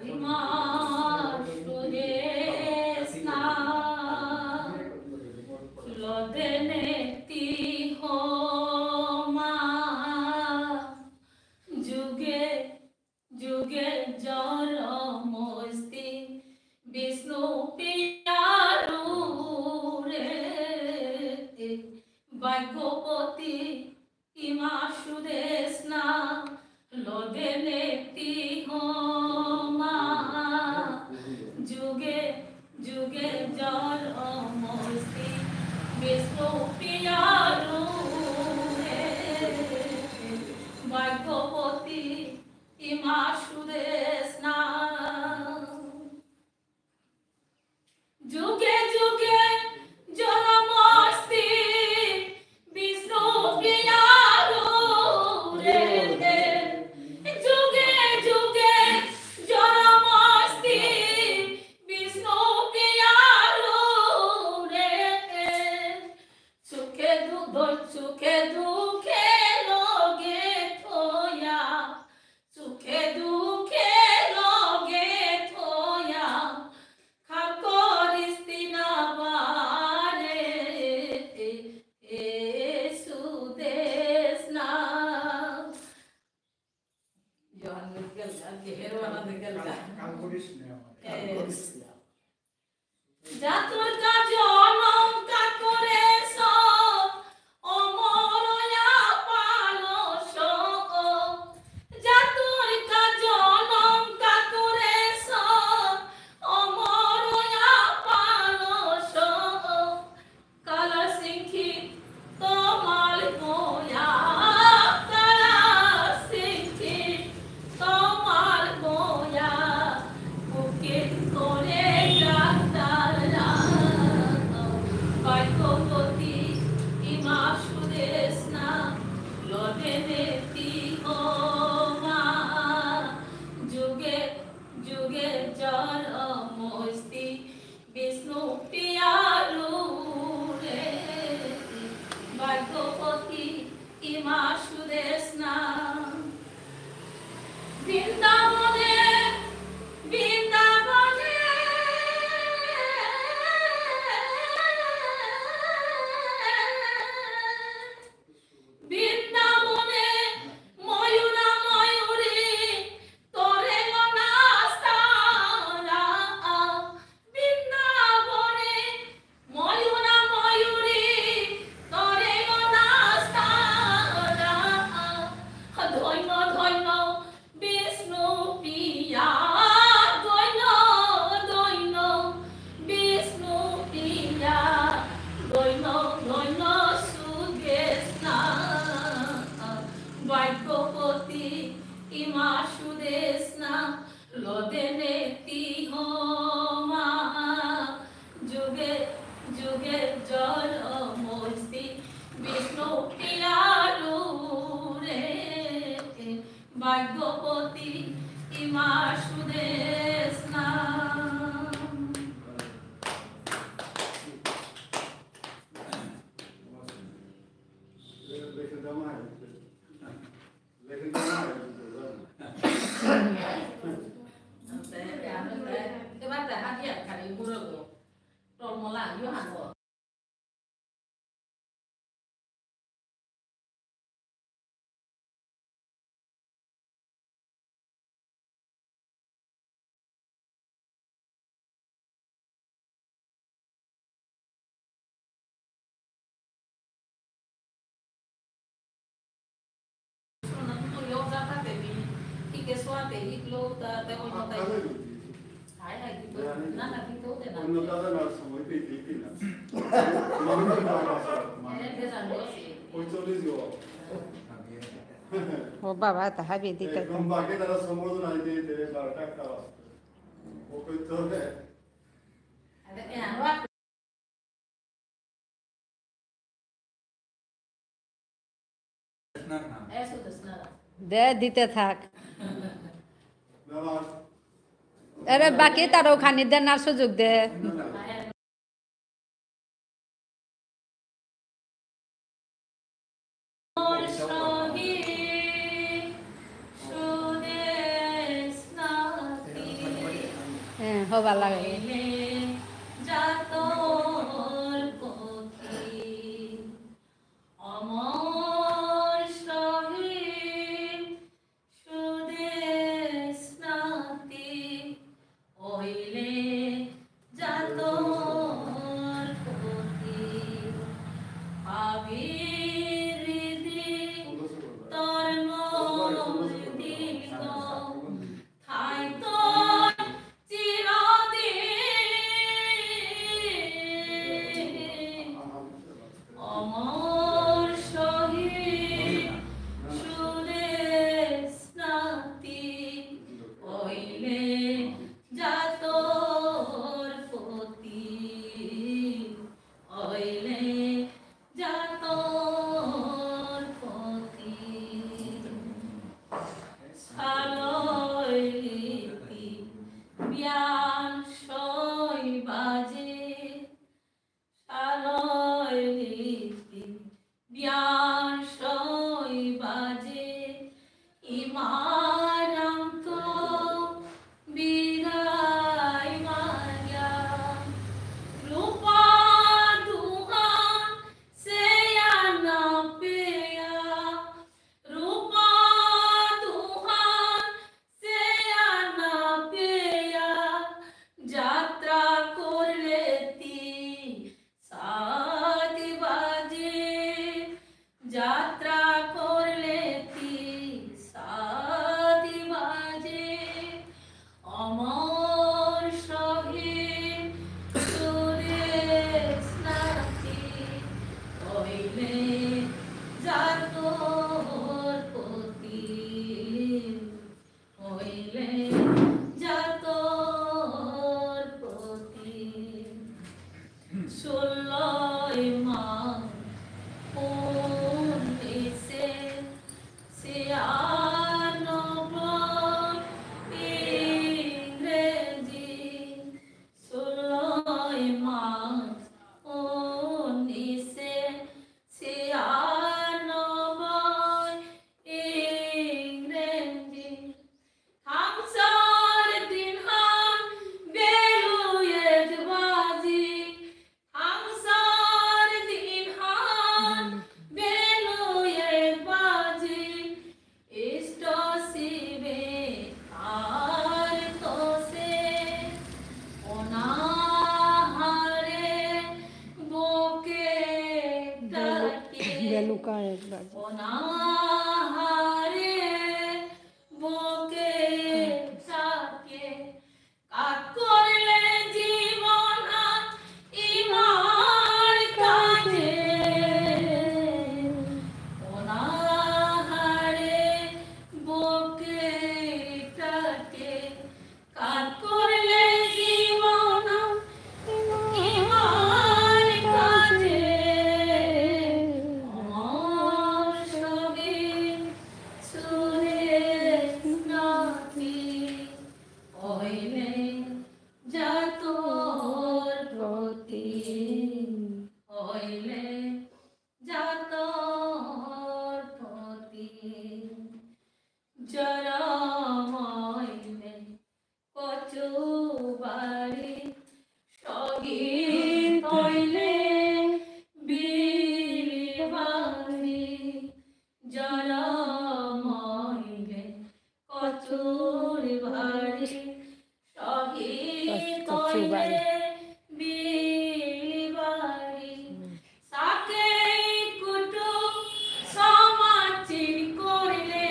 ইমা সুদেশনা, লদেনে তি হমা, যুগে যুগে জরম অস্তি বিষ্ণু পিয়ারু রে। ভাগ্যবতী ইমা সুদেশনা, লদেনে তি হমা। যুগে যুগে জরম অস্তি বিষ্ণু পিয়ারু রে। ভাগ্যবতী ইমা সুদেশনা। যুগে যুগে জরম অস্তি বিষ্ণু পিয়ারু রে। যুগে যুগে জরম অস্তি বিষ্ণু পিয়ারু রে। সুখে দু-, দু-, সুখে দুঃখে লগে থয়া, সুখে দুঃখে লগে থয়া, খাল করিস তি না বারে, এ, এ সুদেশনা। জহান গেলগা, গেহেরো আনন্দ গেলগা। কাল করিস না। এ। কাল করিস না। জাতর কাজ অলংকার করে সব অমর অয়া পালো সব। জাতর কাজ অলংকার করে সব অমর অয়া পালো সব। কালা সিংহি তোমার বয়া, কালা সিংহি তোমার বয়া, বুকের তলে ইমা সুদেষ্ণা। বৃন্দাবনে, বৃন্দাবনে, বৃন্দাবনে ময়ূরা ময়ূরী তোরে নাচতারা। বৃন্দাবনে ময়ূরা ময়ূরী তোরে নাচতারা। ধন্য ধন্য বিষ্ণুপ্রিয়া, ধন্য ধন্য বিষ্ণুপ্রিয়া, ধন্য ধন্য সুদেষ্ণা। ভাগ্যবতী ইমা সুদেষ্ণা, লদেনে তিহমা। যুগে যুগে জলমস্তি বিষ্ণুপ্রিয়া রূপে। ভাগ্যবতী ইমা সুদেষ্ণা। ও বাবা, তা হাবি দিতে তো। একদম বাকি তারা সম্বোধন আইতে দিতে বারোটা একটা বাজতো। ও কইতো হবে। দে, দিতে থাক। এরে বাকি তারও খানি দেনার সুযোগ দে। হ্যাঁ, হবা লাগে। অমর শহীদ সুদেষ্ণাতি অইলে জাতর পতি। হাবির হৃদি তর মর দীর্ঘ থাইতই চিরদিন। অমর শহীদ সুদেষ্ণাতি অইলে জাতর পতি। অইলে জাতর পতি। সালইলিতি বিয়ান ছয় বাজে, সালইলিতি বিয়ান ছয় বাজে, ইমারাম তো বিদায় মাগিয়া। রূপা দুহান সেয়া না পেয়া, রূপা দুহান সেয়া না পেয়া, যাত্রা করলে তি সাত বাজে, যাত্রা করলে তি সাত বাজে। অমর শহীদ সুদেষ্ণাতি অইলে জাতর পতি। অইলে জাতর পতি। ষোলোই মাঘ পুনেইসে বেলুকা এক বাজে। অনাহারে বুকে থাকে, কাত করলে জীবন আর ইমার কাজে। অনাহারে বুকে থাকে, কাত করলে জীবন ইমার কাজে। আমার শহীদ সুরেশ নাতি অইলে জাতর প্রতি, অইলে জাতর প্রতি। জরম অইলে কচুবাড়ি, শহীদ অইলে বিলবাড়ি। জরম অইলে কচুবাড়ি, শহীদ কচুবাড়ি। অইলে বিলবাড়ি। হুম। সাকেই কুটুম সমাজ চিন করলে,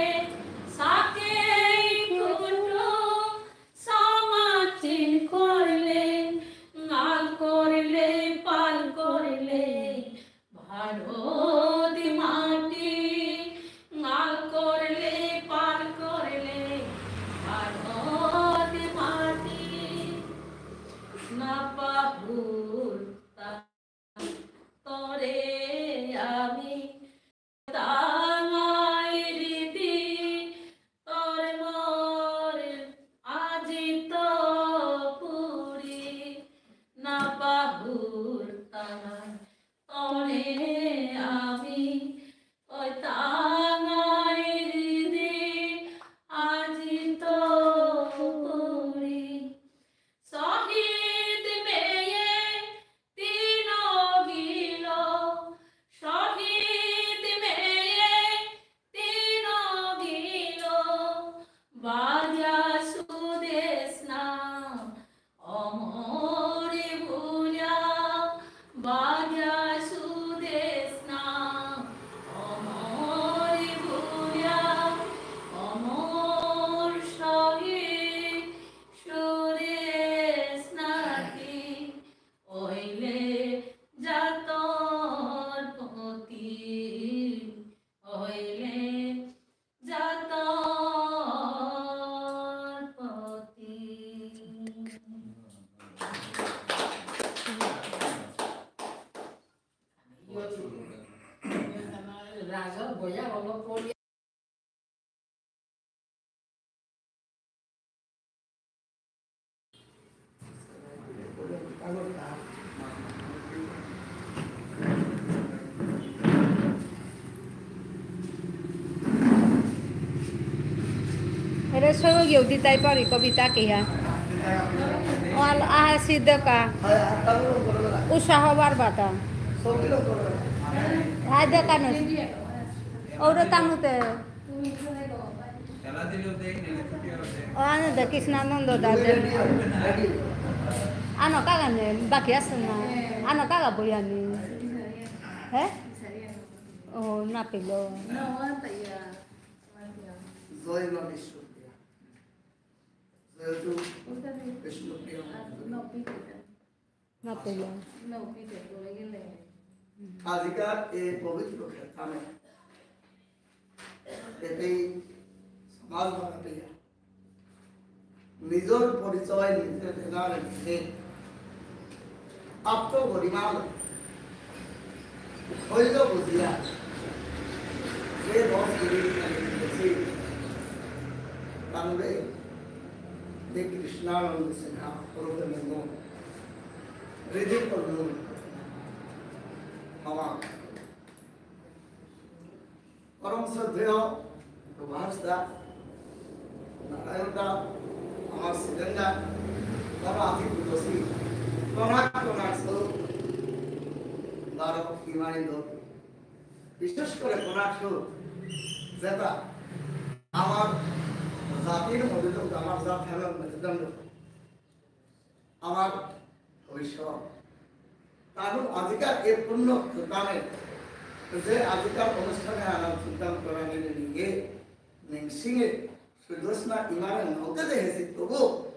সাকেই কুটুম সমাজ চিন করলে, নাল করলে, পাল করলে, ভারত মাটি, নাল করলে, পাল করলে, ভারত মাটি। না পাহুরতা তরে আমি, তাঙাই রীতি, তোর মোর আজিত পুরি। না পাহুরতাঙাই তরে আমি, ওই তাঙাই রীতি আজিত পুরি। শহীদ মেয়ে তিন গিল, শহীদ মেয়ে তিন গিল, বাজা সুদেষ্ণা অমরে বুলিয়া, বাজা সুদেষ্ণা অমরে বুলিয়া, অমর শহীদ সুদেষ্ণা নাতি অইলে জাতর প্রতি, অইলে জাতর প্রতি। রাজা বয়া অলপ পরে এরে সব গিয়ে উঠি তাই পারি কবিতা কিয়া। ও আল-, আহা সিদ্ধ কা। উৎসাহ বাড়বাতা। আয় দেখানো। ওরে তামুতে। ও আনে দে কৃষ্ণানন্দ দাদা। আনো কাগা নে, বাকি আছে না। আনো কাগা বই আনি। হ্যাঁ? ও, না পেল। জয় মা বিষ্ণুপ্রিয়া। জয় তু বিষ্ণুপ্রিয়া। না পেল। আজিকার এই পবিত্র ক্ষেত্রে এতেই সমাজ ভাবে নিজর পরিচয় নিজে দেনার নিজে আত্মগরিমা হইল বুঝিয়া যে দশ মিনিট আমি লিখেছি, তাহলে যে কৃষ্ণানন্দ সিনহা ওরফে মুন্নু, হৃদয় করলুম ক্ষমা। পরম শ্রদ্ধেয় প্রভাস দা, নারায়ণ দা, আমার সিলেন দা, বাবা আজি বুঝছি, কোনাক কোনাক সৌ, বারো ইমাইন্দ, বিশেষ করে কোনাক সৌ, যেটা আমার জাতির মধ্যে, আমার জাত ধর্মের মেরুদণ্ড, আমার ভবিষ্যৎ। তানু আজিকার এ পুণ্য দানে যে আজিকার অনুষ্ঠানে আমার যোগদান করানি নিয়ে নিংসিঙে সুদেষ্ণা ইমারে নৌকে দেখেছি, তবু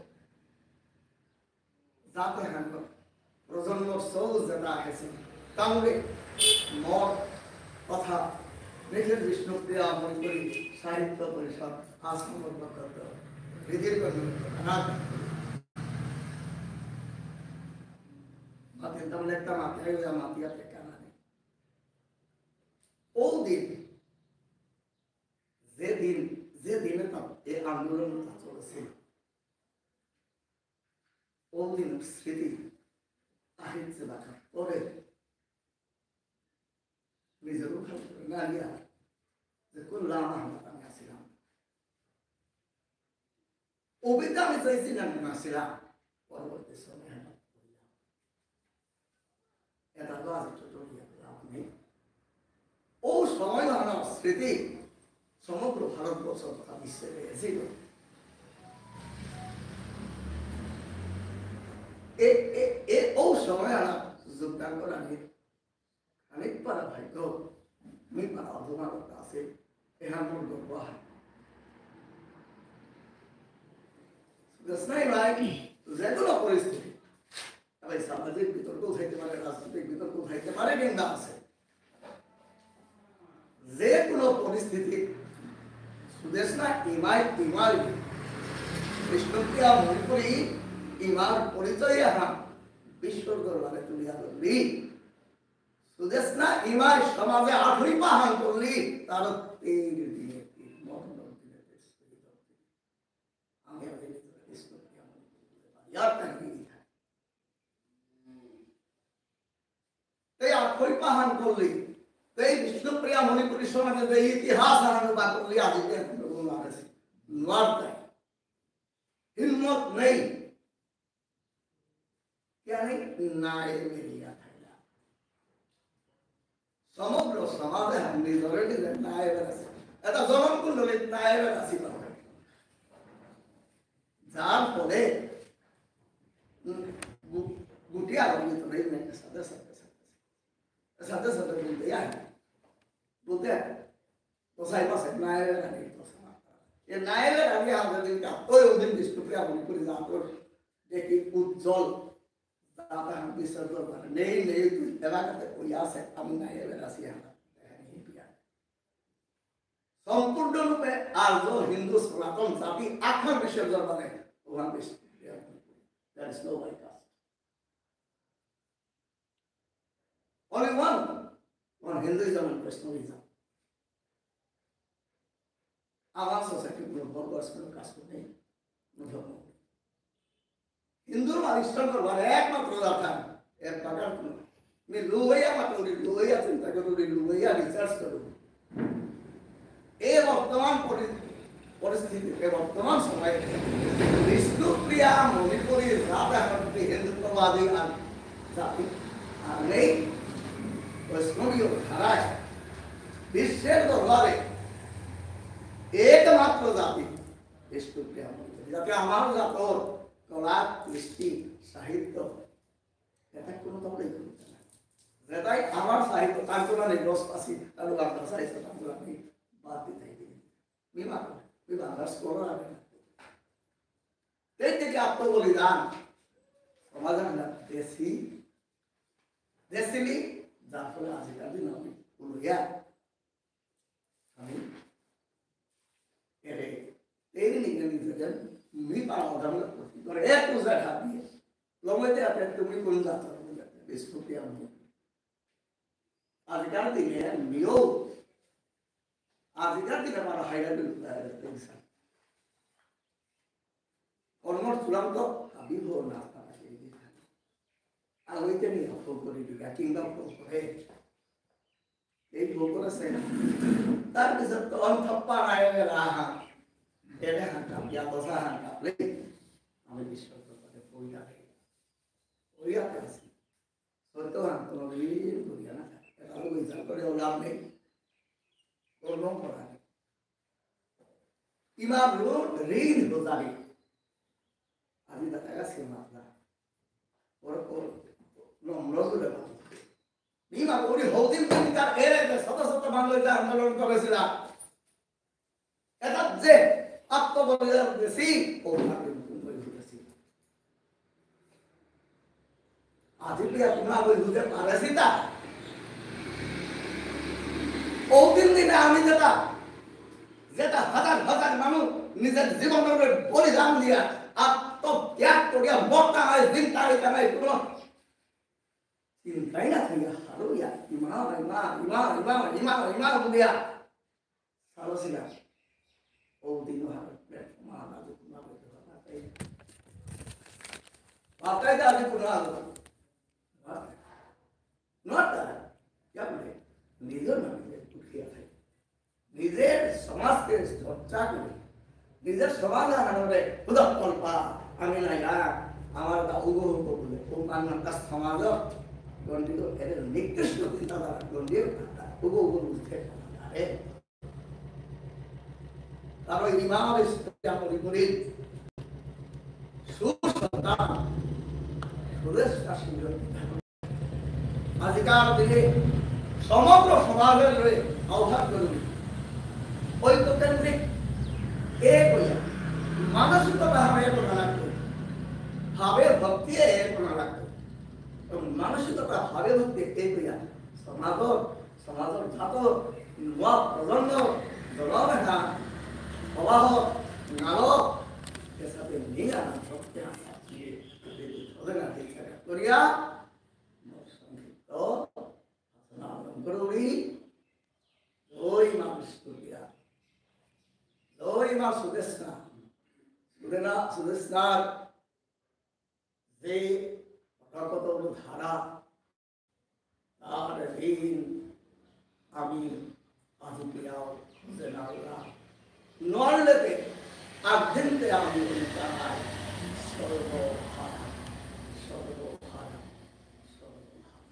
যাতে হান প্রজন্মর সৌ যেতা আহেসি, তাহলে মোর কথা নিখিল বিষ্ণুপ্রিয়া মণিপুরী সাহিত্য পরিষদ আসামর পক্ষত হৃদয় কর্মী অনাথ। মাতিল তাহলে একটা মাতিয়াই হইয়া মাতিয়া টেকা না নেই। ও দিন, যে দিন, যে দিনে তা এই আন্দোলন তা চলেছিল, ও দিন স্মৃতি আহিছে বাকা পরে নিজেরও খালি করে না নিয়া যে কোন লামা হামাত আমি আসিলাম। অবিতা আমি চাইছি না নাসিলাম। পরবর্তী সময় হামাত করিলাম। এটা তো আছে ছোট দিয়া লাভ নেই। ও সময় হানা স্মৃতি সমগ্র ভারতবর্ষ তথা বিশ্বে রয়েছিল। এ, এ, এ ও সময় হানা যোগদান করা নিয়ে খানিক পারা ভাগ্য, মি পারা অভিমান আছে, এহান মোর গর্ব হয়। সুদেষ্ণা ইমাই, যে কোনো পরিস্থিতি, তবে সামাজিক বিতর্ক থাইতে পারে, রাজনৈতিক বিতর্ক থাইতে পারে, নিন্দা আছে। যে কোনো পরিস্থিতি, সুদেষ্ণা ইমাই, ইমাই, বিষ্ণুপ্রিয়া মণিপুরী, ইমার পরিচয় আহান, বিশ্বর দরবারে তুলিয়া ধরলি। সুদেষ্ণা ইমাই সমাজে আঠুরি পাহান করলি, তার তিন দিনে তিন মরণ দিনে তিন শহীদ হতে। আমি আর এই বিষ্ণুপ্রিয়া মণিপুরী বলে পারি, আর তাই কি লিখা? তাই আঠুরি পাহান করলি, তাই বিষ্ণুপ্রিয়া মণিপুরী সমাজে যে ইতিহাস আহান বা করলি, আজ এটা এখন লোক মারেছে। নোয়ার তাই। হিম্মত নেই। কেনে নায়েব এরিয়া থাইলা। সমগ্র সমাজে হান নিজরে নিজে নায়েব আছে। এটা জনম কুণ্ডলীত নায়েব আছে বাবা। যার ফলে, উম, গু-, গুটি আরম্ভ করে নেই, সাথে সাথে সাথে। সাথে সাথে বলতে যায়। বলতে গোসাই পাশে নায়েবের আগে গোসাই মাতা। এ নায়েবের আগে আমরা দিন কাঁদতই ওদিন বিষ্ণুপ্রিয়া মণিপুরী জাতর দেখি উজ্জ্বল দাদা বিসর্জন মানে নেই নেই তুই এলাকাতে কই আছে আমি নায়েবের আসি আমরা। সম্পূর্ণরূপে আর্য হিন্দু সনাতন জাতি আখান বিসর্জন মানে ওখান বিষ্ণুপ্রিয়া Manipuri. There is no bypass. Only one, one Hinduism and Vaishnavism. আমার সোসাইটি কোনো বড় কোনো কাজ নেই, কোনো ধর্ম নেই। হিন্দু আর খ্রিস্টান ধর্ম একমাত্র জাত, এর বাগান কোনো। আমি লুইয়া মাতুরি, লুইয়া চিন্তা করুরি, লুইয়া রিসার্চ করুরি। এই বর্তমান পরি-, পরিস্থিতিতে, বর্তমান সময়ে বিষ্ণুপ্রিয়া মণিপুরী রাধাকান্ত হিন্দুত্ববাদী আর জাতি আর নেই। বৈষ্ণবীয় ধারায় বিশ্বের দরবারে একমাত্র জাতি বিষ্ণুপ্রিয়া মণিপুরী। যাতে আমার জাতর কলা, কৃষ্টি, সাহিত্য, এটা কোনো দলেই করতে না। যেটাই আমার সাহিত্য, তার কোনো নেই, রস পাসি, তার বাংলা সাহিত্য, তার কোনো নেই, বাদ দিতে হবে। মি মাতুরি, মি বাংলা স্কলার আমি না। এই যে আত্মবলিদান, সমাজে আমরা দেশি, দেশিলি, যার ফলে আজিকার দিন আমি পুরুলিয়া, আমি এরে, এই নিয়ে নিজে যেন মি পাওয়া দাম করে এক পূজা খাবি। লমইতে আপনি তুমি কোন জাত? বিষ্ণুপ্রিয়া মণিপুরী। আজিকার দিনে নিয়েও, আজিকার দিনে আমার হাইরা বিল, আহ, টেনশন। কর্মর চূড়ান্ত হাবি ভোর না পারা। আর ওইতে নিয়ে ফোন করে দিবা, কিংবা ফোন করে। এই ভোগ করেছে। তার পিছত তো অন থপ্পা নাই রে রাহা। এনে হান কাপ, ইয়া দশা হান কাপ রে। আমি বিশ্বাস করতে পড়ি যাবে। ওই আপনি আছি। সত্য হান কোনো দিন করিয়া না। এটা তো বিচার করে লাভ নেই। কর্ম করা নেই। ইমাম রুল ঋণ হতারি। আমি দাদা গা সে মাতলা। ওর, ওর নম্র করে মাতলা। ভীমা গৌরী হৌদিন দিন তার এরে শত শত বাঙালি আন্দোলন করেছিলা। এটা যে আত্মবলিদান দেসি, ও ভাবে মুকুন্দ হয়েছি। আজি বিয়া তোমরা ওই বুঝে পারেছি তা। ও দিন দিনে আমি যেটা, যেটা হাজার হাজার মানুষ নিজের জীবনের বলিদান দিয়া, আত্মত্যাগ করিয়া মরতা হয়, চিন্তা হইতে নাই, কোনো চিন্তাই না করিয়া, হারুয়া, ইমা, ইমা, ইমা, ইমা, ইমা, ইমা, বুলিয়া। সারসিলা। ও দিন হারু, মা, না, না, বাতাই দা, আজ কোনো আলো। নটা, কেমনে? নিজের নামে উঠিয়া থাকে। নিজের সমাজকে চর্চা করে, নিজের সমাজ আনবে, হুদক কল্পা, আমি না ইয়া, আমার দা উগো উগো বুলে, ও মান্না তা সমাজ, গন্ডি তো এর নিকৃষ্ট চিন্তাধারা, গন্ডি উগো উগো বুঝতে পারে। তারও ইমাম ইসলাম পরিপূর্ণ সুসন্তান সুরেশ কাশ্মীর আজিকার দিনে সমগ্র সমাজের লয়ে আহ্বান করুন। ঐক্যকেন্দ্রিক এক হইয়া মানসিকতা ভাবে এক হওয়া লাগবে, ভাবে ভক্তি এক হওয়া লাগবে এবং মানসিকতা ভাবে ভক্তি এক হইয়া সমাজর সমাজর জাত নুয়া প্রজন্ম জনমেধা প্রবাহ নালক এসাদে নিয়া ভক্তি হাতে দিয়ে করিয়া সংক্ষিপ্ত ভাষণ আরম্ভ করুরি। জয় মা বিষ্ণুপ্রিয়া, জয় মা সুদেষ্ণা। সুদেনা সুদেষ্ণার যে রকতর ধারা, তার ঋণ আমি আজি পেয়াও যে নারলা নড়লেতে আধ্যেন্তে আমি তার সর্বহারা, সর্বহারা, সর্বহারা।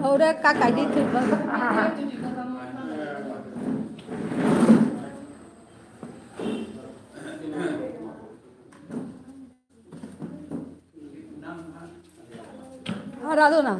ওরে কাকা দি থইব। আর আলো না।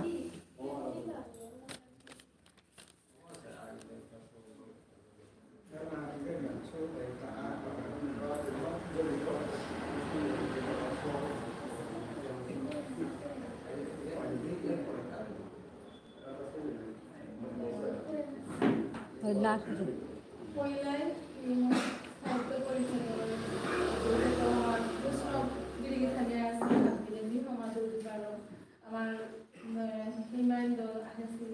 পয়লাই, উম, সাহিত্য পরিষদর আমার দুসরা গিরিগিথানি আছে, হাবিয়ে মি সমাজর পারো। আমার, উম, হিমায়ন দল আছে।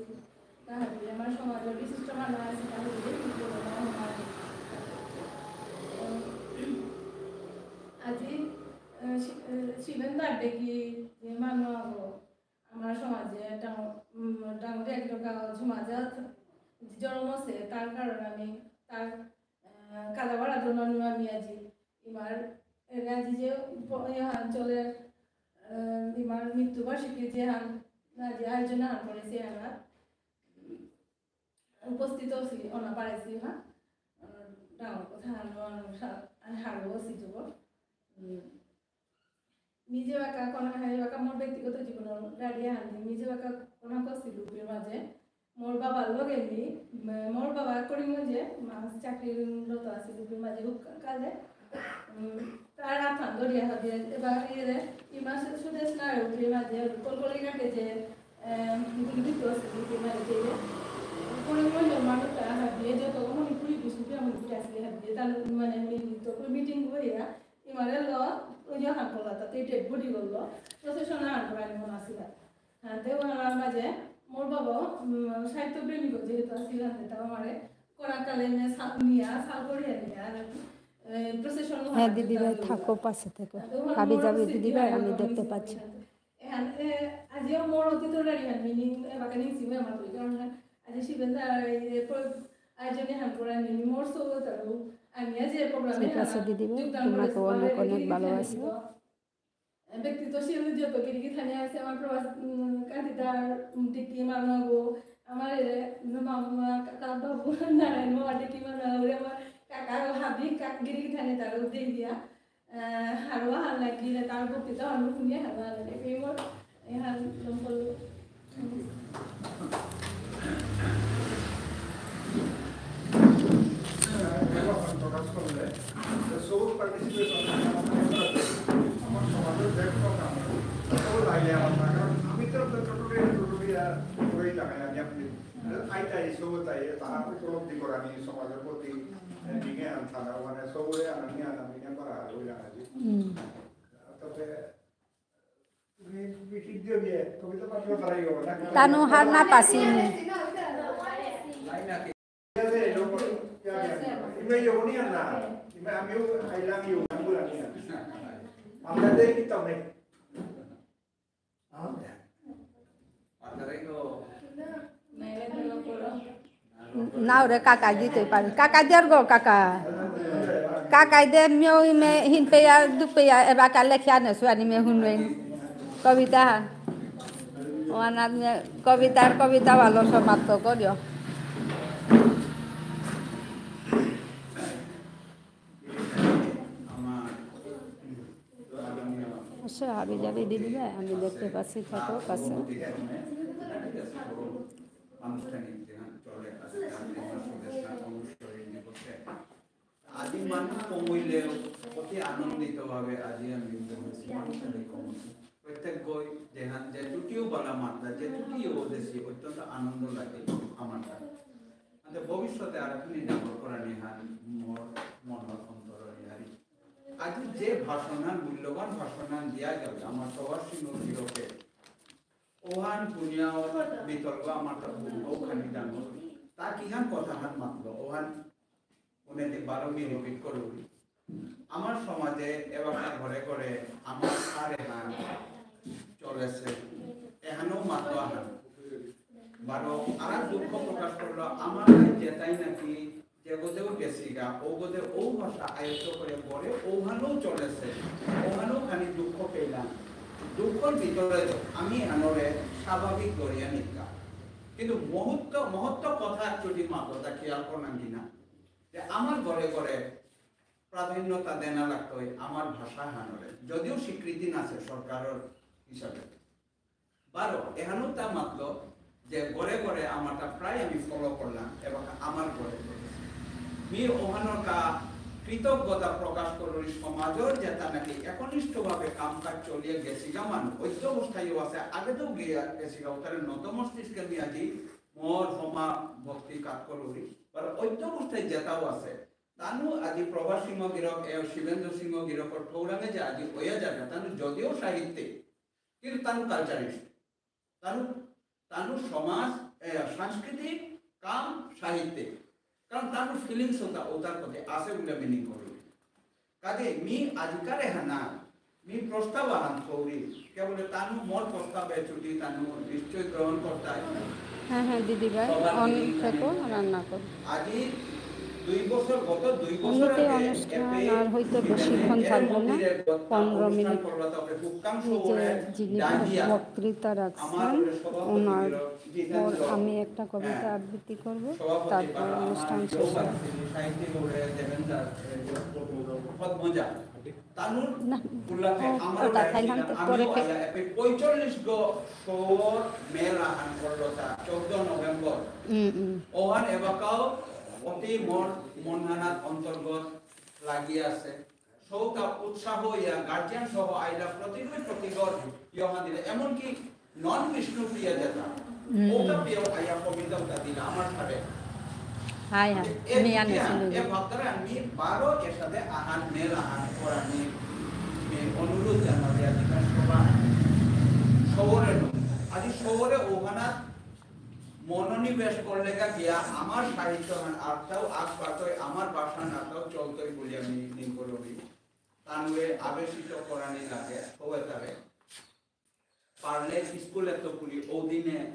তাহাবি আমার সমাজর বিশিষ্ট মানু আছে, তাহাবি কিন্তু আমার সমাজ। আজি, আহ, শি-, আহ, শিবেন দার দেখি যে মানু আগো, আমার সমাজে ডাঙ-, উম, ডাঙরিয়া গিরক সমাজে জন্ম আছে, তার কারণে আমি তার, আহ, কাদাবাড়া দোলন আমি আজি ইমার, এর আজি যে প-, ইয়া অঞ্চলের, আহ, ইমার মৃত্যুবার্ষিকী যে হান, আজি আয়োজন হান করেছি আমরা। উপস্থিত আছি, অনা পারেছি, হ্যাঁ। আহ, ডাঙর কথা হানো, আনো সা-, আমি হারবো আছি যুব। উম, নিজে বাকা কোনা হাই বাকা মোর ব্যক্তিগত জীবন গাড়ি হান্দি, নিজে বাকা কোনা কছি লুপির মাঝে। মোর বাবার লগে নি, ম-, মোর বাবা করিমগঞ্জে মাছ চাকরিরত আছে লুপির মাঝে হুক কালে। উম, তার আথান দরিয়া হাবিয়ে, এবার ইয়ে রে, ইমা সু-, সুদেষ্ণার উপরে মাঝে, কলকলি ঘাটে যে, এম, গুলি দিত আছে, গুলি মারে যে, পরে মনে মানুষ তারা হাবিয়ে, যত মণিপুরি বিষ্ণুপ্রিয়া মণিপুরি আসলে হাবিয়ে, তার মানে মিলিত করে মিটিং করে এরা, ইমারে ল, ওই যে হান করলা, তাতে ডেড বডি করলো, প্রসেশন হান করানি মনে আসিলা। হাতে ওনার মাঝে, মোর বাবা, উম, সাহিত্য প্রেমিক যেহেতু আসিল, হাতে তাও আমারে, কোনাকালে মে সা-, নিয়া, সাল করে নিয়া, এ, প্রসেশন হ্যাঁ, দিদিভাই, থাকো, পাশে থাকো। হাবি যাবি দিদিভাই, আমি দেখতে পাচ্ছি। এহান, এ, আজিও মোর অতীতর গাড়ি হান মিনিং, এ, বাকা নিংসিং আমার তো, কারণ আজি শিবেন দা, এই যে প্র-, আয়োজনে হান করা মিনি মোর সৌগত আরো, আমি আজ এই প্রোগ্রামে ঠিক আছে দিদিভাই, তোমাকে অনেক অনেক ভালোবাসা। ব্যক্তিত্বশীল যত গিরি গিথানি আছে আমার প্রবাস, উম, কান্তি দার, উম, টিকি মানব, আমার এরে, মামা, কাকা, বাবু, নারায়ণ, মামা, দেখি, মানে, ওরে আমার কাকা, হাবি, কাকগিরি, কিথানে, তার উদ্দে দিয়া। আহ, হারোয়া হান লাগিলে তার বক্তৃতা হান শুনিয়া হারোয়া হান লাগে। এই মোর এহান লম করলো। প্রকাশ করলে, যে সব participation আমার সমাজের যে কোনো কাম, সব লাগে আমার না, কারণ আমি তো টোটোরিয়াল, টোটোরিয়াল করেই লাগাই, আমি আপনি, আই তাই, সব তাই, তারা উপলব্ধি করা নিয়ে সমাজের প্রতি, এ, দিকে আনতাম, মানে সবরে আনা নিয়ে আনা, দিকে করা, ওই লাগাই। হুম। তবে তানু হার না পাসিনি। নাও রে, কাকা দিতে পারি। কাকা দের গো, কাকা। কাকাই দে মিও ইমে হিন পেয়া, দু পেয়া, এবাকা লেখিয়া নে সুয়ানি মে হুনবেন। কবিতা হান। ওয়ানাত মে কবিতার কবিতা ভালো সমাপ্ত করিও। আচ্ছা, হাবি জাবি দিদি ভাই, আমি দেখতে পাচ্ছি, থাকো কাছে। আনুষ্ঠানিক যেহান চলে, আজকে আমি আমার সদস্য অনুসরণ করতে। আজি মানুষ কম হইলেও অতি আনন্দিতভাবে আজি আমি বসেছি, মানুষ অনেক কম হয়েছে। প্রত্যেক গই যেহান যে চুটিও বালা মাতলা, যে চুটিও দেশি অত্যন্ত আনন্দ লাগে আমার কাছে। আচ্ছা, ভবিষ্যতে আর এখানে ডাঙর করা নিহান মোর মনর অন্তর নিহারি। আজি যে ভাষণহান, মূল্যবান ভাষণহান দিয়া গেল আমার সবার সিংহ গিরকে, ওহান দুনিয়া বিতর্ক আমার তা বুঝবো খানি জানো। তা কিহান কথাহান মাতলো, ওহান উনি যে বারো মিনিট করুন। আমার সমাজে এবার ঘরে ঘরে আমার সারে হান চলেছে, এহানও মাতলো আহান। বারো আর দুঃখ প্রকাশ করলো, আমার যেটাই নাকি যে গদেও গেছিগা, ও গদে ও ভাষা আয়ত্ত করে বলে, ওহানও চলেছে, ওহানও খানি দুঃখ পেলাম। দুঃখর ভিতরে তো আমি আনরে স্বাভাবিক করিয়া নিতাম। কিন্তু মহত্ব, মহত্ব কথা চুটি মাতলো, তা খেয়াল করলাম কিনা? যে আমার ঘরে ঘরে প্রাধান্যতা দেনা লাগতই আমার ভাষা হানরে, যদিও স্বীকৃতি না আছে সরকারের হিসাবে। বারো, এহানো তা মাতলো যে ঘরে ঘরে আমারটা প্রায় আমি ফলো করলাম এবং আমার ঘরে ঘরে। মি ওহানোর কা কৃতজ্ঞতা প্রকাশ করুরি সমাজের যেটা নাকি একনিষ্ঠভাবে কাম কাজ চলিয়ে গেছিগা মানু, অধ্যবস্থায়ও আছে, আগে তো গিয়া গেছিগা, ওটারে নত মস্তিষ্কে মি আজি মোর হমা ভক্তি কাত করুরি। আর অধ্যবস্থায় যেটাও আছে, তানু আজি প্রভাস সিংহ গিরক, এ শিবেন্দ্র সিংহ গিরকর ঠৌরাঙে যে আজি হইয়া যাবে, তানু যদিও সাহিত্যিক, কিন্তু তানু কালচারিস্ট, তানু, তানু সমাজ, এ, সাংস্কৃতিক কাম সাহিত্যিক, কারণ তানু ফিলিংস ওটা, ওটার প্রতি আছে বলে মিনিং করি। কাজে মি আজিকার এহানা, মি প্রস্তাব আহান করি, কেবল তানু মোর প্রস্তাবে চুটি তানু নিশ্চয় গ্রহণ করতাই। হ্যাঁ, হ্যাঁ, দিদি ভাই, সবার অন দিদি থেকো, জানেন। রান্না করো। আজি দুই বছর, গত দুই বছর এমনিতে আগে অনুষ্ঠান এপে আর হয়তো বেশিক্ষণ এর থাকবে না, মন্দিরে গত পনেরো অনুষ্ঠান মিনিট। করলো, তারপরে হুক্কাম এই যে শহরে যিনি ডান্ডিয়া। বক্তৃতা রাখছেন, আমার সভাপতি ওনার ছিল জিতেন্দ্র। পর আমি একটা কবিতা হ্যাঁ। আবৃত্তি করব, সভাপতি তারপর পাড়া, অনুষ্ঠান আমার শেষ হবে। সাহিত্যিক বলে দেবেন্দ্র, এ, পদ্মজা। তানুর না, উল্লাসে ও, আমার ওটা বাড়ি থাইল্যান্ড ছিলাম, তো পরে আমিও ফে- আয়া, এপে পঁয়তাল্লিশ গো শহর মেলা আহান করলো তা চৌদ্দ নভেম্বর। উম, উম। ওহান এবাকাও অতি মোর মনহানাত অন্তর্গত লাগি আছে। সৌতা উৎসাহ ইয়া গার্জিয়ান সহ আইলা প্রতিগই প্রতিগর ইয়হান দিলে। এমনকি নন বিষ্ণুপ্রিয়া যেটা, হুম। ওটা পেয়েও আইয়া কবিতা ওটা দিলা আমার সাথে। হাই হাই, যে এ আমি আনে বিদ্যা, শুনি। এ ভাবতারা আমি বারো এর সাথে আহান, মেল আহান, করানি, মে অনুরোধ জানাতে আজিকার সভা শহরে নয়। আজি শহরে ওখানা মনোনিবেশ করলে গা গিয়া আমার সাহিত্য হান আর্থাও আগ পাতই, আমার ভাষা নাতাও চলতই বলে আমি নিন করি। তানুয়ে আবেশিত করানি লাগে, হয়ে তারে। পারলে স্কুলে তো পুরি ওদিনে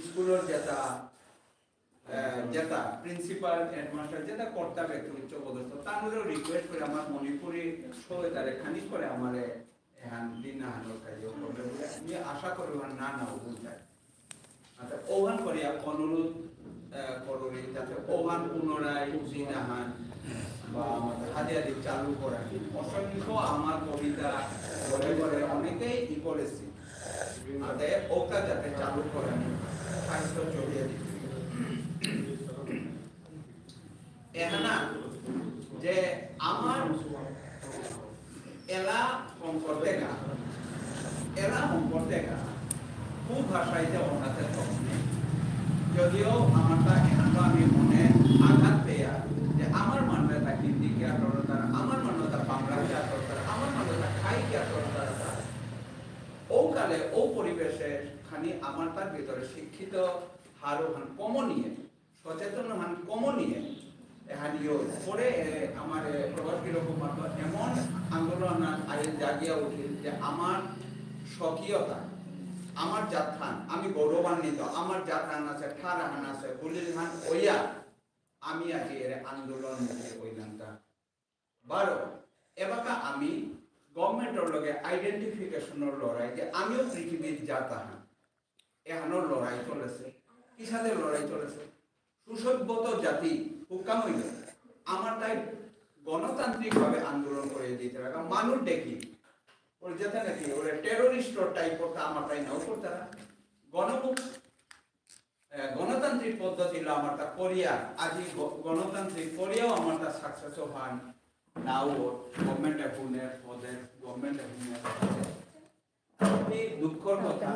স্কুলের যেটা, আহ, যেটা প্রিন্সিপাল, হেডমাস্টার যেটা কর্তা ব্যক্তি উচ্চ পদস্থ, তানুরেও রিকোয়েস্ট করে আমার মণিপুরি শো তারে খানিক করে আমারে এহান দিন আহানোর কাজে করবে বলে আমি আশা করি আর না না ভুল যায়। আচ্ছা, ওহান করিয়া অনুরোধ, আহ, করুরি যাতে ওহান পুনরায় দিনাহান বা আমাদের হাতে হাতে চালু করা। অসংখ্য আমার কবিতা ঘরে ঘরে অনেকেই ই করেছে। আতে ওটা যাতে চালু করা, সাহিত্য চলিয়ে দিতে। এহানা যে আমার এলা সম্পর্কেগা, এলা সম্পর্কেগা, খুব ভাষাইতে ওনাতে তখন যদিও আমার তা এহান আমি মনে আঘাত পেয়া যে আমার মানবে তা হিন্দি কি আর দরকার, আমার মানবে তা বাংলা কি আর দরকার, আমার মানবে তা খাই কি আর দরকার। ও কালে ও পরিবেশে খানি আমার তার ভিতরে শিক্ষিত হারও হান কমনিয়ে, সচেতন হান কমনিয়ে, এহান ইয়ো। পরে, এ, আমার, এ, প্রভাস গিরকর মাতো এমন আন্দোলন আইল জাগিয়া উঠিল যে আমার স্বকীয়তা, আমার জাতহান, আমি গৌরবান্বিত, আমার জাতহান আছে, ঠারহান আছে, বুলিল হান ওইয়া, আমি আজি এর আন্দোলন মুখে ওইলাম তা। বারো, এবাকা আমি গভর্নমেন্টর লগে আইডেন্টিফিকেশনর লড়াই যে আমিও পৃথিবীর জাত আহান। এহানর লড়াই চলেছে। কিসাদে লড়াই চলেছে? সুসভ্যত জাতি হুকাম হইল। আমার তাই গণতান্ত্রিকভাবে আন্দোলন করে দিতে হবে। কারণ মানুষ দেখি, ওর যেটা নাকি ওরা টেরোরিস্ট টাইপ করতে আমার তাই নাও করতারা। গণমুখ এ, গণতান্ত্রিক পদ্ধতি হলো আমার তা কোরিয়া, আজি গ-, গণতান্ত্রিক কোরিয়াও আমার তা সাকসেস হান নাও, গভর্নমেন্ট এ হুনের পদে, গভর্নমেন্ট এ হুনের পদে। খুবই দুঃখর কথা।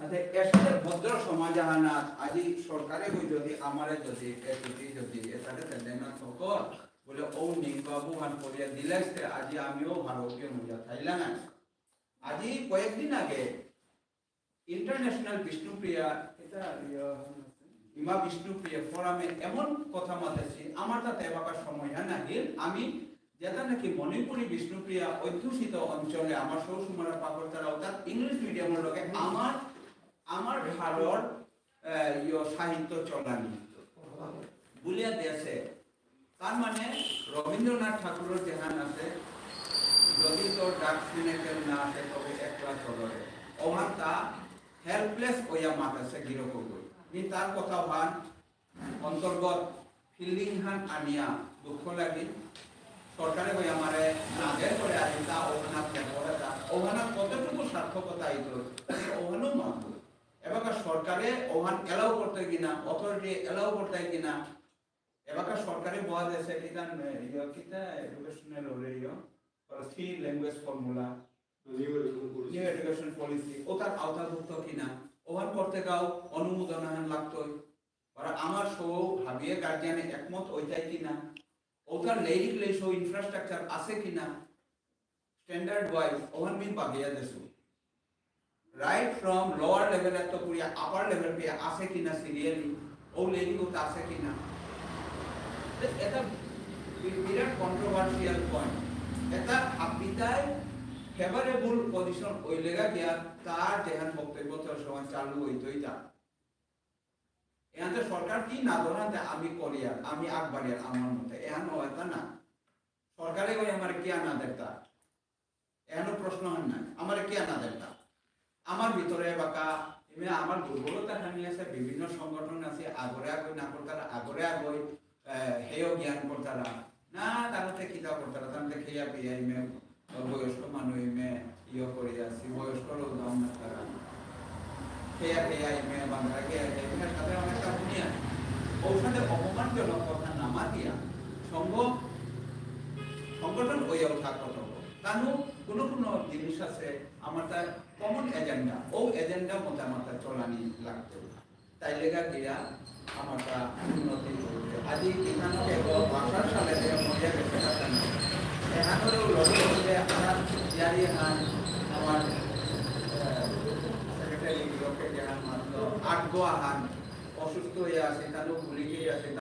আতে এসাদে ভদ্র সমাজ আহানাত, আজি সরকারে কই যদি আমারে যদি, এ যদি, যদি, এসাদে তেলে না থকর, বলে, "ও নিংবাবু হান কোরিয়া দিলাইছে, আজি আমিও ভারতীয় মজা থাইলাম।" আজি কয়েকদিন আগে ইন্টারন্যাশনাল বিষ্ণুপ্রিয়া, এটা, ইয়া, ইমা বিষ্ণুপ্রিয়া ফোরামে এমন কথা মাতেছি, আমার তাতে এবাকার সময় হয় না, হিল, আমি যেটা নাকি মণিপুরী বিষ্ণুপ্রিয়া অধ্যুষিত অঞ্চলে আমার সৌ সুমারা পাকড়তারা অর্থাৎ ইংলিশ মিডিয়ামর লগে আমার, আমার ভারর, আহ, ইয় সাহিত্য চলানি বুলিয়া দেশে তার মানে রবীন্দ্রনাথ ঠাকুরর যেহান আছে, যদি তোর ডাক শুনে কেউ না আসে, তবে একলা চলরে। ওহান তা হেল্পলেস ওয়া মাত আছে গিরক গই। মি তার কথা হান অন্তর্গত ফিলিং হান আনিয়া দুঃখ লাগি। সরকারে ওই আমারে নাদের করে আনি তা ওহানা করে তা ওহানা কতটুকু সার্থকতা আইতো, ওহানও মাতবো। এবার সরকারে ওহান এলাও করতে কিনা, অথরিটি এলাও করতে কিনা, এবাকা সরকারে বহাল দেশে কিতা, এ, ইয় কিতা এডুকেশনাল ওরে ইয়, ওরা three language formula, new education policy. New education policy, ও তার আওতাভুক্ত কিনা, ওহান করতে গাও অনুমোদন আহান লাগতই। ওরা আমার সৌ হাবিয়ে গার্জিয়ানে একমত ওইটাই কিনা, ও তার লেরিক লেসো ইনফ্রাস্ট্রাকচার আছে কিনা, স্ট্যান্ডার্ড ওয়াইজ ওহান মি বাগিয়া দেসু। রাইট ফ্রম লোয়ার লেভেল এত পুরিয়া আপার লেভেল পে আছে কিনা সিরিয়ালি, ও লেভেল ওটা আছে কিনা। তো এটা বি-, বিরাট কন্ট্রোভার্সিয়াল পয়েন্ট। এটা হাবিতাই ফেভারেবল পজিশন ওই লেগা গিয়া তার যেহান বক্তব্য তো সময় চালু হইতই তা। এহানতে সরকার কি না ধরাতে আমি করিয়ার, আমি আগবাড়িয়ার আমার মতে। এহান হয়তো না। সরকারে ওই আমার কি আনা দেখতা। এহানো প্রশ্ন হয় না। আমার কি আনা দেখতা। আমার ভিতরে বাকা, এমনি আমার দুর্বলতা খানি আছে, বিভিন্ন সংগঠন আছে, আগরে আগই না করতারা, আগরে আগই, আহ, হেয় জ্ঞান করতারা। না, তাহলে কিতা করতারা, তাহলে খেয়া পিয়া ইমে, বয়স্ক মানুষ ইমে, ইয়ে করে আসি, বয়স্ক লোক দাম না তারা। খেয়া খেয়া ইমে, বাংলা খেয়া খেয়া ইমে, সাথে অনেকটা শুনিয়া। ঔষধে অপমানজনক কথা না মাতিয়া, সংঘ, সংগঠন ওই থাকত। তানু কোনো কোনো জিনিস আছে, আমার তার কমন এজেন্ডা, ও এজেন্ডা মতামত চলানি লাগতো। তাই লেগা দিয়া আমার তা উন্নতি করবে। আজি এখানে কেবল ভাষার সালে যে মরিয়া গেছে, তা না। এখানে লগে লগে আমার ইয়ারি হান, আমার, আহ, সেক্রেটারি লোকে যে হান মাত্র আট গোয়া হান অসুস্থ হয়ে আছে, তারও গুলিকে আছে,